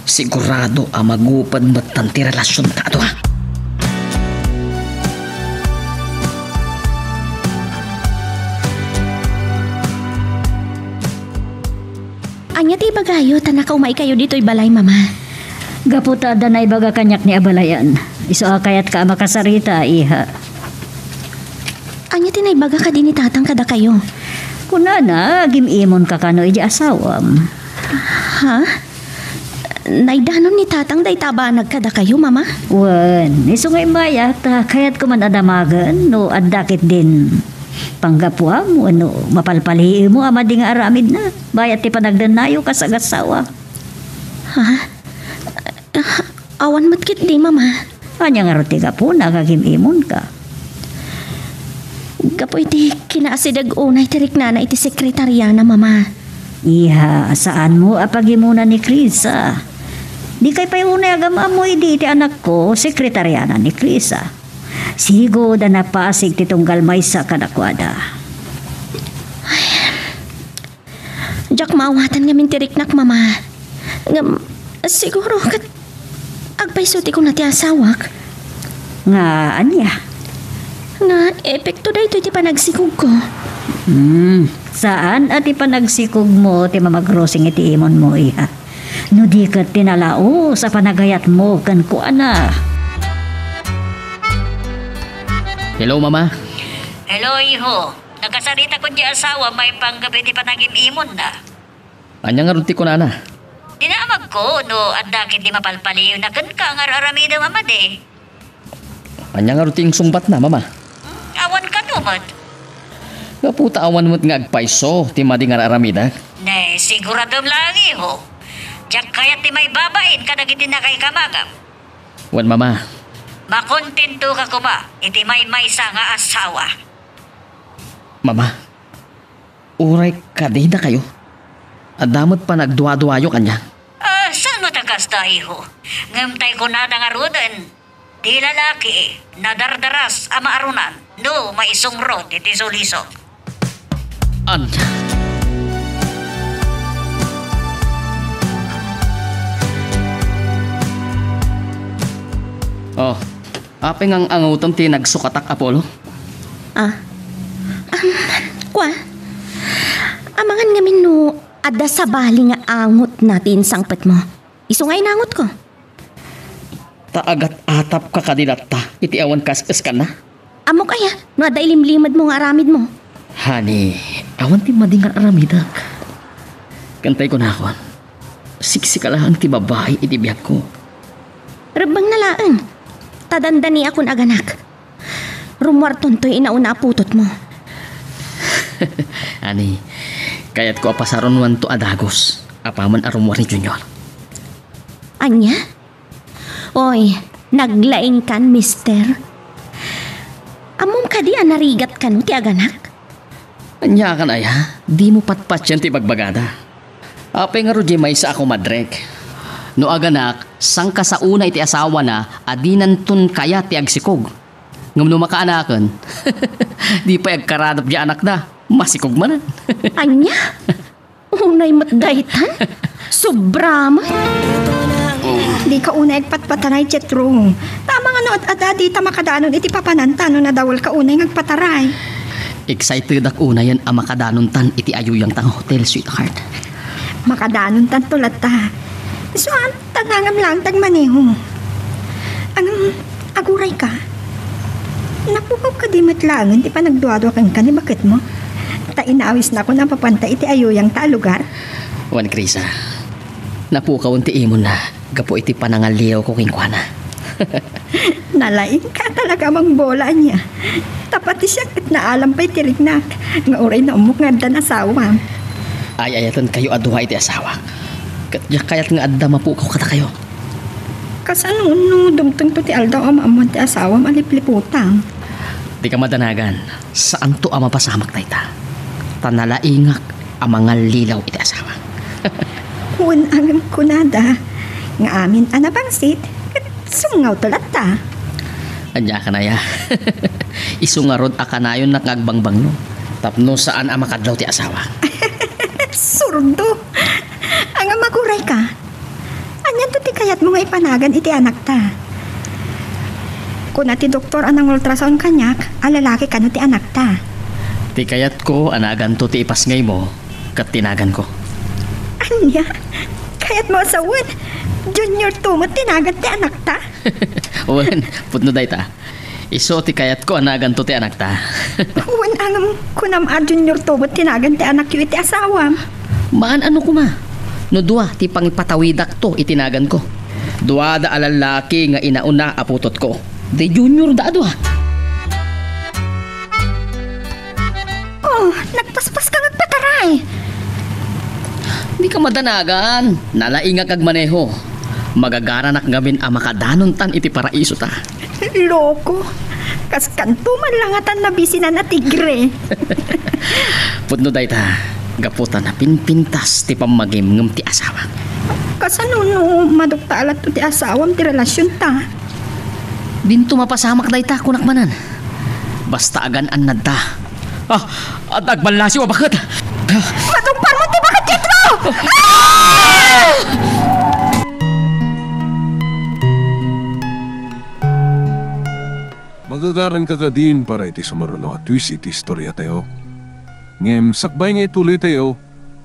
sigurado a maguped metten ti relasionta a dua. Ania ti ibagayo ta nakaumaykayo ditoy balay, Mama? Gapu ta adda naibaga kaniak ni abalayan. Isu a kayatka a makasarita, iha. Ania ti naibaga kadi ni Tatang kadakayo? Kunana, agim-imonka kano iti asawam. Ha? Naidanon ni Tatang dayta a banag kadakayo, Mama? Wen, isu nga immay a ta kayatko man a damagen no adda ketdin panggapuam wenno mapalpaliiwmo a madi nga aramidna bayat ti panagdennayo kas agassawa. Ha? Awan met ketdi, Mama. Ania ngarud ti gapuna nga agim-imonka? Gapu iti kinaasideg unay ti riknana iti sekretariana, Mama. Iha, saanmo a pagimuna ni Krisa. Dikay pay unay agam-ammo idi iti anakko, sekretariana ni Krisa. Sigud a napasig ti tunggal maysa kadakuada. Diak maawatan ngamin ti riknak, Mama. Ngem, siguro ket agpayso ti kuna ti asawak. Nga ania? Nga epekto daytoy ti panagsikogko. Hmm, saan a ti panagsikogmo ti mamagrosing iti imonmo, iha. No di ket ti nalaus a panagayatmo kenkuana. Hello, Mama. Hello, iho. Nakasaritakon ti asawa maipanggep iti panagim-imonna. Ania ngarud ti kunana? Dinamagko no adda ketdi mapalpaliiwna kenka nga ar-aramidem a madi. Ania ngarud ti insungbatna, Mama? Hmm, awan kano met. Gapu ta awan met nga agpayso ti madi nga ar-aramidek. Ne, siguradom laeng, iho. Diak kayat ti maibabain kadagiti nakaikamakam. Wen, Mama. Makontentoka koma iti maymaysa nga asawa. Mama, uray kadi dakayo, adda met panagduaduayo kaniak. Ah, saan met a kasta, iho? Ngem tay kunada ngaruden, ti lalaki, nadardaras a maarunan no maisungrot iti sulisog. Ania? Oh, apay nga ang-angutem ti nagsukatak, Apollo? Ah. Am, kua? Amangan ngamin no adda sabali nga angutna ti insangpetmo. Isu nga inangutko. Ta agat-atapka kadi latta iti awan kas-eskanna? Ammok aya no adda ilimlimedmo nga aramidmo? Honey, awan ti madi nga aramidek. Ken tay kunakon, siksika laeng ti babai iti biagko. Rebbengna laeng, ta dandaniakon aganak. Rummuartonto inauna a putotmo. Honey, kayatko a pasarunoanto a dagus apaman a rummuar ni Junior. Ania? Oy, naglaingkan, mister. Ammom kadi a narigat kano ti aganak? Aniakan aya? Dimo patpatien ti ibagbagada. Apay ngarud diay maysa a kumadrek? No aganak, sangkasaona iti asawana a dinanton kayat ti agsikog. Ngem no makaanaken, di pay agkaradap diay anakda, masikog manen. Ania? Unay met daytan? Sobra met. Dika unay agpatpataray, Jethro. Ta amangan no ad-adda dita makadanon iti papananta no nadawelka unay nga agpataray. Excitedak unayen a makadanontan iti ayuyangta nga hotel, sweetheart. Makadanontanto latta. Isu a, ta ngangam laeng ti agmaneho. Ngem, agurayka. Napukaw kadi met laengen ti panagduadua kenka ni baketmo? Ta inawisnakon a mapanta iti ayuyangta a lugar. Wen, Krisa, napukawen ti imonna gapu iti panangallilawko kenkuana. Nalaingka talaga, Mang Bola, ania? Ta pati siak ket naalam pay ti riknak, nga uray naammok nga addan asawam. Ay-ayatenkayo a dua iti asawak. Ket diak kayat nga adda mapukaw kadakayo. Kasano no dumtengto ti aldaw a maammoan ti asawam a lipliputang? Dika madanagan, saanto a mapasamak dayta. Ta nalaingak a mangallilaw iti asawak. Wen, ngem kunada nga amin a nabangsit, ket sungngawto latta. Ania kanaya? Isu ngarud a kanayonnak nga agbangbanglo tapno saan a makadlaw ti asawak. Surdo! Ngem agurayka. Anianto ti kayatmo nga ipanagan iti anakta? Kuna ti doktor a nangultrasound kaniak a lalaki kano ti anakta. Ti kayatko a naganto ti ipasngaymo ket ti naganko. Ania? Kayatmo a sawen, Junior two met ti nagan ti anakta? Wen, pudno dayta. Isu ti kayatko a naganto ti anakta. Wen, ngem kunam a Junior two met ti nagan ti anakyo iti asawam. Maan-ano koma no dua ti pangipatawidakto iti naganko. Duada a lallaki nga inauna a putotko. Di Junior da a dua. Oh, nagpaspaska nga agpataray. Dika madanagan. Nalaingak agmaneho. Magagaranak ngamin a makadanontan iti paraisota. Loko. Kaskanto man langatan nabisinan a tigre. Pudno dayta, gapu ta napinpintas ti pammagim ngem ti asawak. Kasano no madukta a latto ti asawam ti relasionta? Dinto mapasamak dayta, kunak manen. Basta agan-annadta. Ah, at agmallasiw a baket. Madungparmo ti baket, Jethro! Ah! Magagaranka kadin para iti sumaruno a twist iti istoriatayo. Ngem sakbay nga ituloytayo,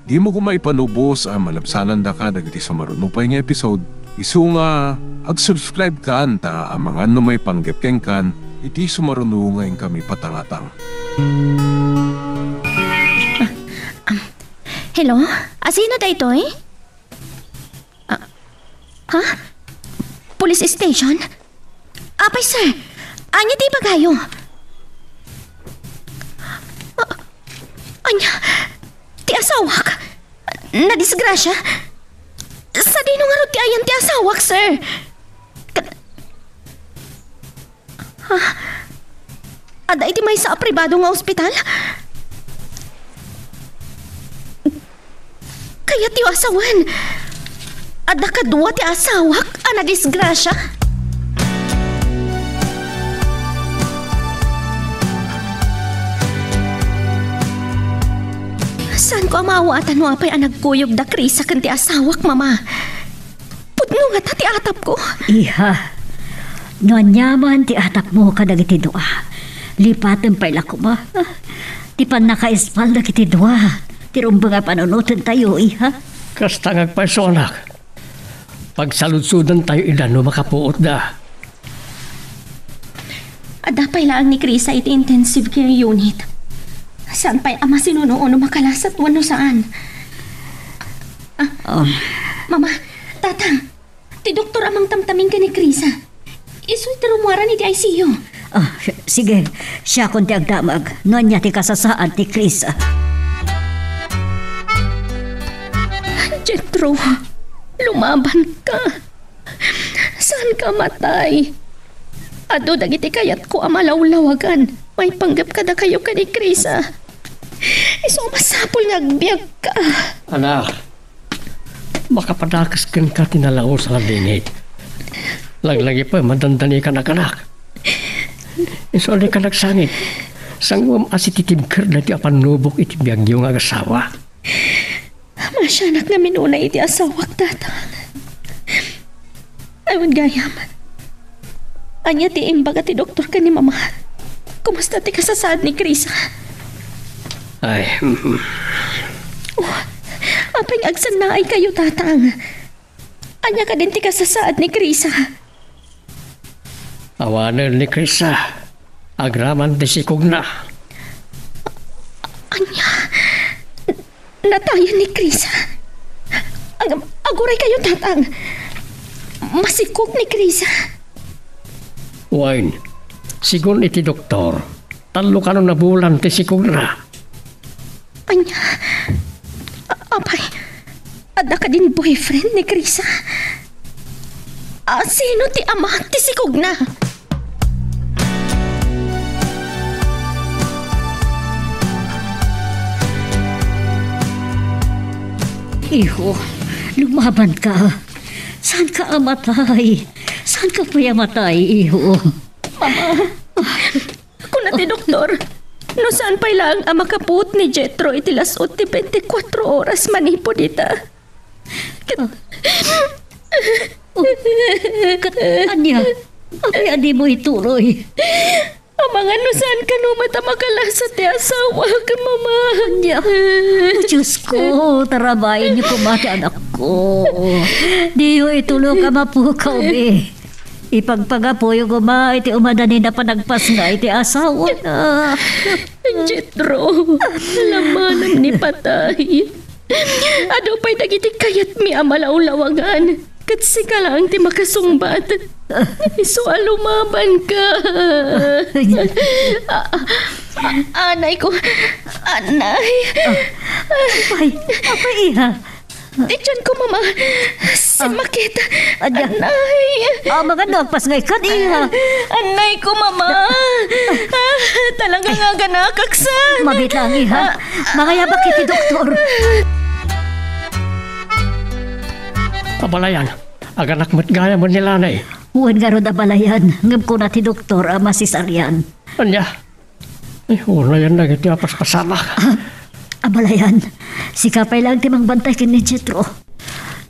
dimo koma ipanubos a malabsanandaka dagiti sumaruno pay nga episode. Isu nga, ag-subscribe kan ta amangan no maipanggep kenkan iti sumaruno nga inkami patangatang. Hello? Asino daytoy? Ah, ha? Police station? Apay, sir? Ania ti ibagayo? Ah, ania? Ti asawak? Nadisgrasya? Sadino ngarud ti ayan ti asawak, sir? Ka-, Ha? Adda iti maysa a pribado nga ospital? Kayatyo a sawen, adda kadua ti asawak a nadisgrasya? Kaammo a ta no apay a nagkuyog da Krisa ken ti asawak, Mama. Pudno ngata ti atapko. Iha, no aniaman ti atapmo kadagiti dua, lipaten pay la koma. Ti pannakaispal dagiti dua, ti rumbeng a panunotentayo, iha. Kasta nga agpayso, anak. Pagsaludsodentayo ida no makapuotda. Adda pay laeng ni Krisa iti intensive care unit. Saan pay a masinuno no makalasat wenno saan. Ah, Oh. Mama, Tatang, ti doktor a mangtamtamin ken ni Krisa. Isu ti rummuaran iti I C U. Ah, sige, siakon ti agdamag no ania ti kasasaad ni Krisa. Jethro, lumabanka. Saanka a matay. Adu dagiti kayatko a malawlawagan maipanggep kadakayo ken ni Krisa. Isu a masapul nga agbiagka. Anak, makapadakes kenka ti nalaus a lallingit. Laglagipen, madandanikan, anak. Isu a dika nagsangit. Sanguem a sititibker daytoy a pannubok iti biagyo nga agasawa. Masianak ngamin unay iti asawak, Tatang. Ay, wen gayam. Ania ti imbaga ti doktor ken ni Mama? Kumusta ti kasasaad ni Krisa? Ay, mm. Oh, apay nga agsannaaykayo, Tatang? Ania kadin ti kasasaad ni Krisa? Awanen ni Krisa, agraman ti sikogna. Ania? Natayen ni Krisa? Ag-, aguraykayo, Tatang. Masikog ni Krisa. Wen, sigun iti doktor, tallo kanon a bulan ti sikogna. Ania? A-, apay, adda kadin boyfriend ni Krisa? A, sino ti ama ti sikogna? Iho, lumabanka. Saanka a matay? Saanka pay a matay, iho? Mama. Kuna ti doktor, no saan pay laeng a makapuot ni Jethro iti las-ut ti bente kuatro oras manipud ita. Ket Oh, ket ania? Apay a dimo ituloy? Amangan no saan kano met a makalasat ti asawak, Mama. Ania? O, Diosko, tarabaenyo koma ti anakko. Diyo itulok a mapukaw, be. Ipagpagapuyo koma iti umadanina panagpasngay ti asawana. Jethro, lamanam ni patay. Adu pay dagiti kayatmi a malawlawagan, ket sika laeng ti makasungbat. Isu a lumabanka. A-, a-, anayko, anay. Apay, apay, iha? Ti tianko, Mama. Simmakit. Ania? Anay. Amangan no agpasngaykan, iha. Anayko, Mama. Ah, talaga nga aganakak sa. Mabit lang, iha. Mangayabak iti doktor. Abalayan, aganak met gayam ni Lanay. Wen ngarud, abalayan, ngem kuna ti doktor a masisarian. Ania? Ay, unayan dagiti a paskasamak. Ah, abalayan, sika pay laeng ti mangbantay ken ni Jethro.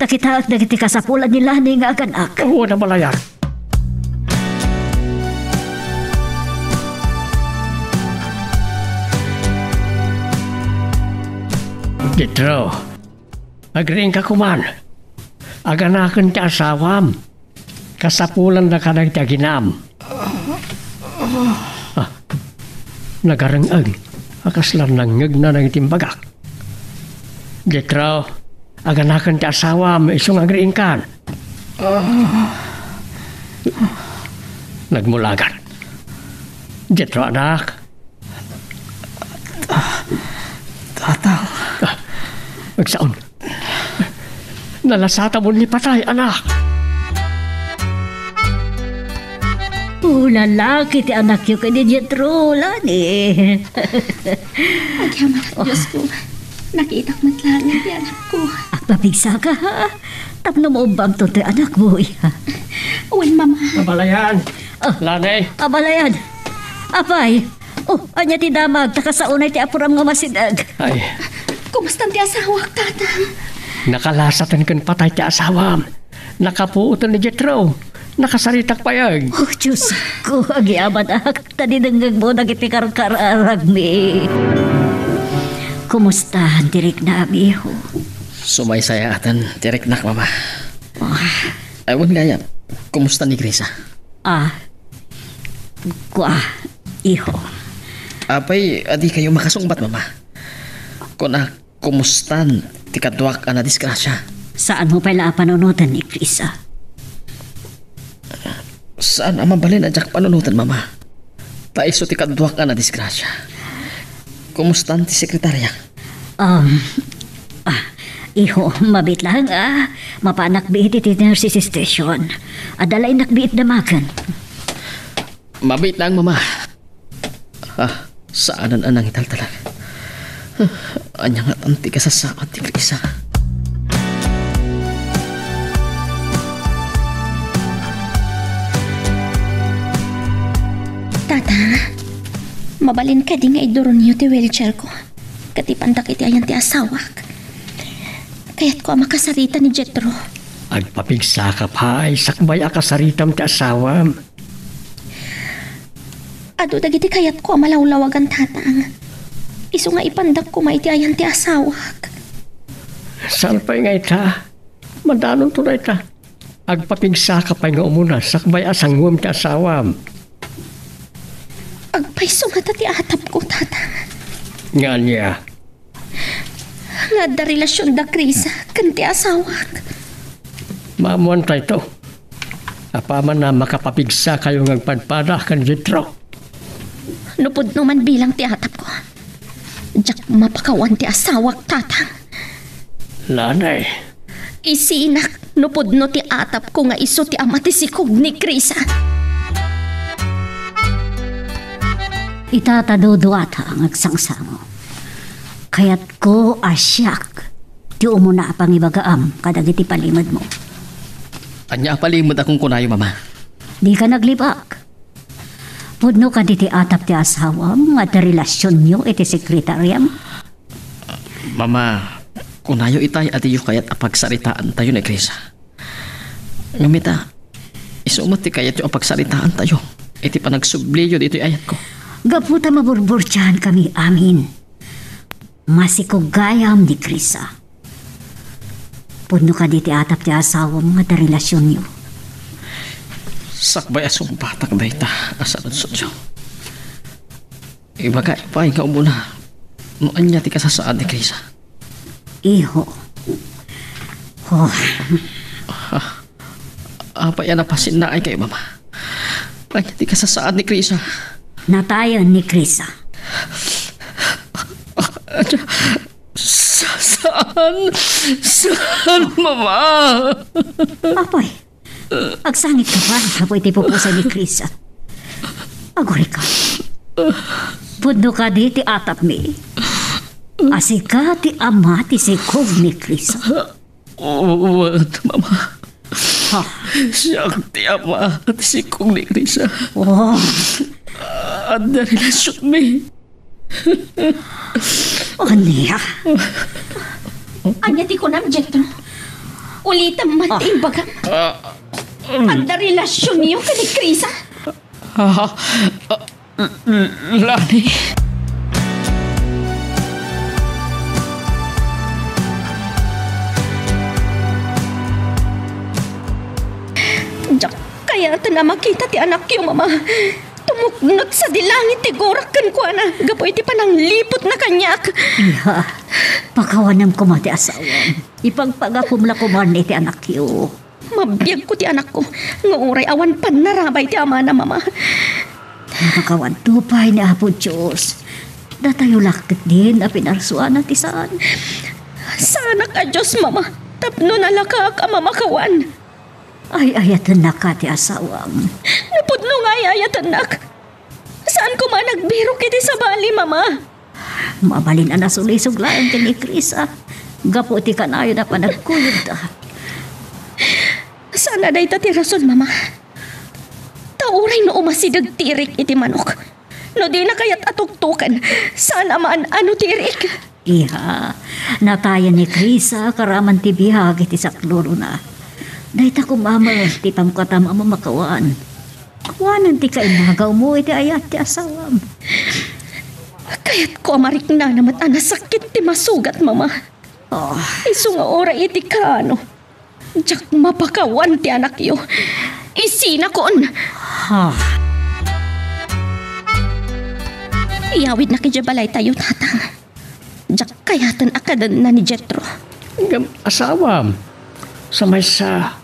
Ta kitaek dagiti kasapulan ni Lani nga aganak. Wen, abalayan. Jethro, agriingka koman. Aganaken ti asawam. Kasapulanda kadagiti aginam. Ah, nagareng-eng a kasla nangngegna dagiti imbagak. Jethro, aganaken ti asawam, isu nga agriingkan. Nagmulagan. Jethro, anak, Tatang. Ah, agsaon. Nalasatam ni patay, anak. O, lalaki ti anakyo ken ni Jethro, Lani. Agyamanak, Diosko. Nakitak met laeng ti anakko. Agpapigsaka, ha? Tapno maubbamto ti anakmo, iha. Wen, Mama. Abalayan. Ah. Lani. Abalayan. Apay. Oh, ania ti damag? Ta kasaonay ti apuram nga masideg. Ay, Kumustan ti asawak, Tatang? Nakalasaten ken patay ti asawam. Nakapuoten ni Jetro. Nakasaritak pay. Oh, Diosko, agyamanak, ta dinengngegmo dagiti karkararagmi. Kumustan ti riknam, iho? Sumaysayaaten ti riknak, Mama. Ah. Ay, wen gayam, kumusta ni Krisa? Ah, kua, iho. Apay a dikayo makasungbat, Mama? Kunak, kumustan ti kaduak a nadisgrasia? Saanmo pay la a panunoten ni Krisa? Saan a mabalin a diak panunoten, Mama. Ta isu ti kaduak a nadisgrasia. Kumustan ti sekretaria? Um, ah, iho, mabiit laeng a mapanak biit iti nurses station. Adda laennak biit damagen. Mabiit laeng, Mama. Ah, saanen a nangitaltalek. Ania ngatan ti kasasaad ti Krisa? Tata, mabalin kadi nga iduronyo ti wheelchair ko? Ket ipandak iti ayan ti asawak. Kayatko a makasarita ni Jetro. Agpapigsaka pay sakbay a kasaritam ti asawam. Adu dagiti kayatko a malawlawagan, Tatang. Isu nga ipandak koma iti ayan ti asawak. Saan pay nga ita? Madanonto dayta. Agpapigsaka pay nga umuna sakbay a sanguem ti asawam. Agpayso ngata ti atapko, Tatang. Nga ania? Nga adda relasion da Krisa ken ti asawak. Maammoan tayto. Apaman a makapapigsakayo nga agpadpada ken Jetro. No pudno man bilang ti atapko, diak mapakawan ti asawak, Tatang. Lanay. Isinak no pudno ti atapko nga isu ti ama ti sikog ni Krisa. Ita ta duduata nga agsangsango. Kayatko a siak ti umuna a pangibagaam kadagiti palimedmo. Ania a palimed a kunkunayo, Mama? Dika naglibak. Pudno kadi ti atap ti asawam nga adda relasionyo iti sekretariam? Mama, kunayo itay a diyo kayat a pagsaritaantayo ni Krisa. Ngem ita, isu met ti kayatyo a pagsaritaantayo iti panagsubliyo ditoy ayatko. Gapu ta maburburtiankami amin. Masikog gayam ni Krisa. Pudno kadi ti atap ti asawam nga adda relasionyo? Sakbay a sungbatak dayta a saludsodyo, ibagak pay nga umuna no ania ti kasasaad ni Krisa. Iho. Oh. Ah, apay a napasinnaay kayo, Mama? Ania ti kasasaad ni Krisa? Natayen ni Krisa. Sa-, saan? Saan, Mama? Apay, agsangit ka pay gapu iti pupusay ni Krisa. Agurika. Pudno kadi ti atapmi a sika ti ama ti sikog ni Krisa? Wen, Mama. Ha? Siak ti ama ti sikog ni Krisa. Oh. Adda relasionmi. Ania? Ania ti kunam, Jetro? Ulitem man ti imbagam. Ah, ah, mm. Adda relasionyo ken ni Krisa? Ah, ah, L-, Lani. Diak kayaten a makita ti anakyo, Mama. Tumuknot sadi langit ti gurak kenkuana gapu iti panangliputna kaniak. Iha, pakawanem koma ti asawam. Ipagpagapom la koman iti anakyo. Mabiagko ti anakko nga uray awan pannarabay ti amana, Mama. Makawanto pay ni Apo Dios. Datayo la ketdin a pinarsuana ti saan. Saanak a Dios, Mama, tapno nalakaak a mamakawan. Ay-ayatennaka ti asawam. Napudno nga ay-ayatennak. Saan koma a nagbirok iti sabali, Mama. Mabalin a nasulisog laeng ken ni Krisa gapu iti kanayon a panagkuyogda. Saan a dayta ti rason, Mama. Ta uray no umasideg ti irik iti manok, no dina kayat a tuktoken, saan a maan-ano ti irik. Iha, natayen ni Krisa karaman ti biag iti saklulona. Dayta koma met ti pamkatam a mamakawan. Awanen ti kainagawmo iti ayat ti asawam. Kayatko a mariknana met a nasakit ti masugat, Mama. Oh. Isu nga uray iti kaano. Diak mapakawan ti anakyo. Isinakon! Ha? Iyawidnak idiay balaytayo, Tatang. Diak kayaten a kadenna ni Jetro. Ngem asawam, sa maysa,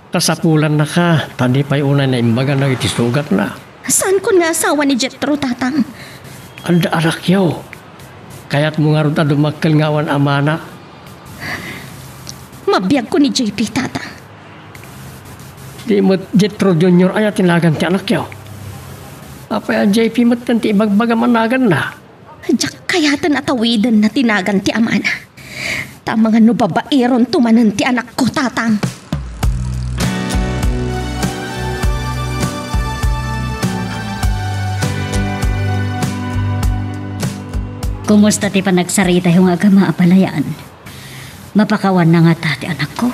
kasapulannaka, ta di pay unay naimbagana iti sugatna. Saankon nga asawa ni Jetro, Tatang. Adda anakyo. Kayatmo ngarud a dumakkel nga awan amana? Mabiagko ni J P, Tatang. Di met Jetro Junior aya ti nagan ti anakyo? Apay a J P metten ti ibagbagam a naganna? Diak kayaten a tawidenna ti nagan ti amana. Ta amangan no babaironto manen ti anakko, Tatang. Kumusta ti panagsaritayo nga agama, abalayan? Mapakawanna ngata ti anakko?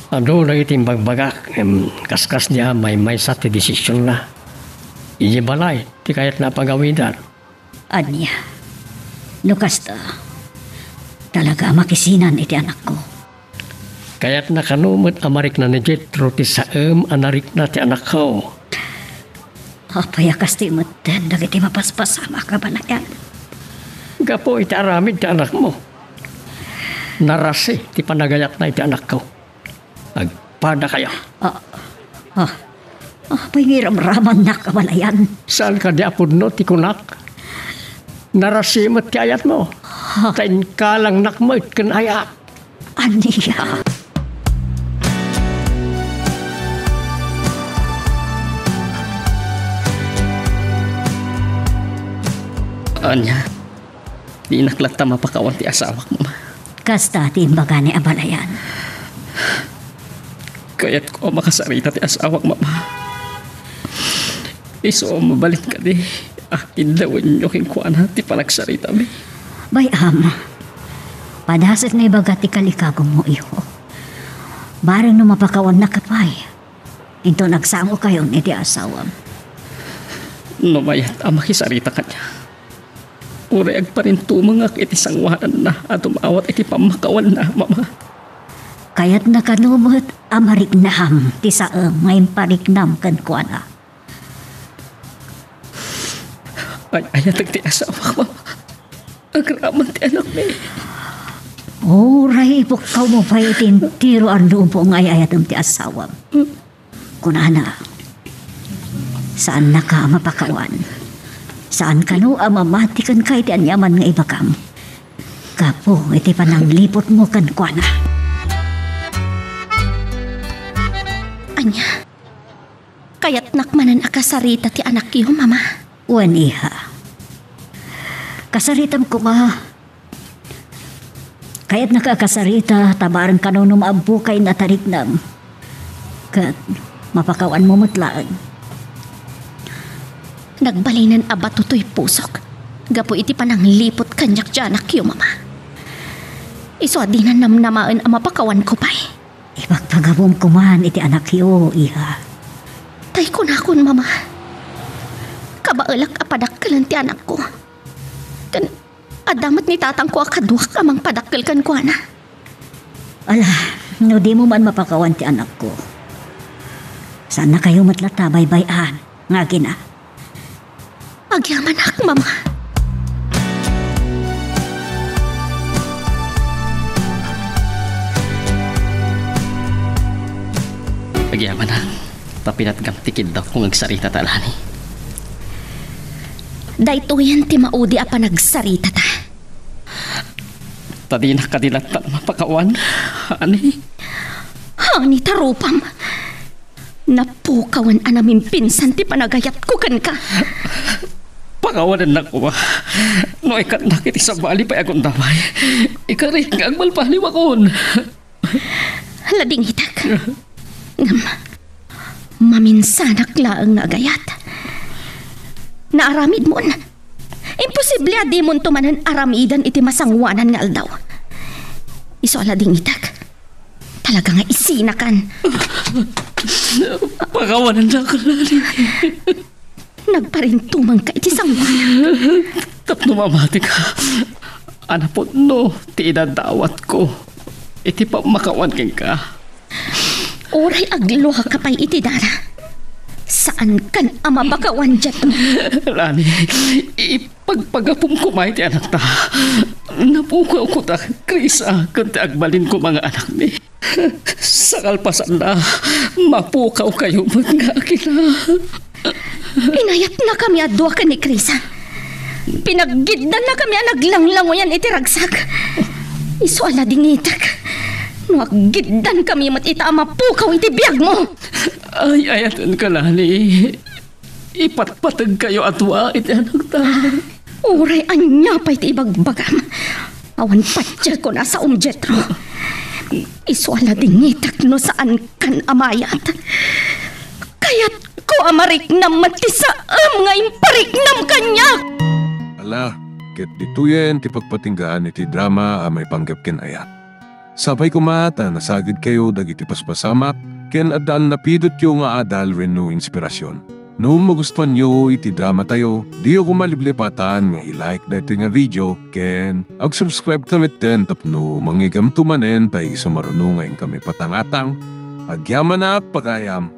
Adu dagiti imbagbagak, ngem kaskasdi a maymaysa ti desisionna. Idiay balay ti kayatna a pagawidan. Ania? No kasta, talaga a makisinan iti anakko. Kayatna kano met a marikna ni Jetro ti saem a narikna ti anakko. Apay a kastoy metten dagiti mapaspasamak a balayan? Gapu iti aramid ti anakmo, narasi ti panagayatna iti anakko. Agpadakayo. Ah, ah, apay nga iramramannak a balayan? Saan kadi a pudno ti kunak? Narasi met ti ayatmo. Ah. Ta inkalangnak met ken ayat. Ania? Ania? Dinak latta mapakawan ti asawak, Mama. Kasta ti imbaga ni abalayan. Kayatko a makasarita ti asawak, Mama. Isu a mabalin kadi a iddawenyo kenkuana ti panagsaritami. Bay-am, padaset nga ibaga ti kalikagumo, iho. Bareng no mapakawannaka pay, inton agsangokayon iti asawam. No mayat a makisarita kaniak, uray agparintumengak iti sangoananna a dumawat iti pammakawanna, Mama. Kayatna kano met a mariknam ti saem nga impariknam kenkuana. Ay-ayatek ti asawak, Mama. Agraman ti anakmi. Uray ipukkawmo pay iti entero a lubong nga ay-ayatem ti asawam. Kunana, saannaka a mapakawan. Saan kano a mamati kenka iti aniaman nga ibagam gapu iti panangliputmo kenkuana. Ania? Kayatnak manen a kasarita ti anakyo, Mama? Wen, iha. Kasaritam koma. Kayatnaka a kasarita, ta bareng kano no maabbokay nga tariknam. Ket mapakawanmo met laeng. Nagbalinen a bato toy pusok gapu iti panangliput kaniak ti anakyo, Mama. Isu a dinan namnamaen a mapakawanko pay. Ipagpagabum koman iti anakyo, iha. Tay kunakon, Mama, kabaelak a padakkelen ti anakko. Ken adda met ni tatangko a kaduak a mangpadakkel kenkuana. Ala, no dimo man mapakawan ti anakko, saannakayo met latta a baybay-an nga agina. Agyamanak, Mama. Agyamanak, ta pinatgam ti kiddawko nga agsarita ta, Lani. Daytoyen ti maudi a panagsarita ta. Ta dinak kadi latta mapakawan, honey. Honey ta rupam. Napukawan a namimpinsan ti panagayatko kenka. Pakawanennak koma. No ikatnak iti sabali pay a gundaway, ikarik nga agbalbaliwakon. Ladingitek. Ngem, maminsanak laeng nga agayat. Naaramidmon. Imposible a dimonto manen aramidan iti masangoanan nga aldaw. Isu a ladingitek. Talaga nga isinakan. Pakawanennak, Lani. Nagparintumangka iti sangoan. Tapno mamatika a napudno ti idadawatko iti pammakawan kenka. Uray agluaka pay iti dara, saankan a mapakawan, Jethro. Lani, ipagpagapom koma iti anakta. Napukawko ta, Krisa, ken ti agbalin koma nga anakmi. Sakalpasanna, mapukawkayo met nga agila. Inayatnakami a dua ken ni Krisa. Pinaggiddannakami a naglanglangoyan iti ragsak. Isu a ladingitek no aggiddankami met ita a mapukaw iti biagmo. Ay-ayatenka, Lani. Ipatpategkayo a dua iti anakta. Uray ania pay ti ibagbagam, awan patiekon a saom, Jethro. Isu a ladingitek no saankan a mayat. Kayatko a mariknam met ti saem nga impariknam kaniak. Ala, ket ditoyen ti pagpatinggaan iti drama a maipanggep ken ayat. Sapay koma ta nasagidkayo dagiti paspasamak ken adda a napidotyo nga adal wenno inspirasyon. No magustuanyo iti dramatayo, diyo koma liplipatan nga i-like daytoy nga video ken ag-subscribe ta metten tapno mangigamto manen tay isu maruno nga inkami patangatang. Agyamanak, pagayam!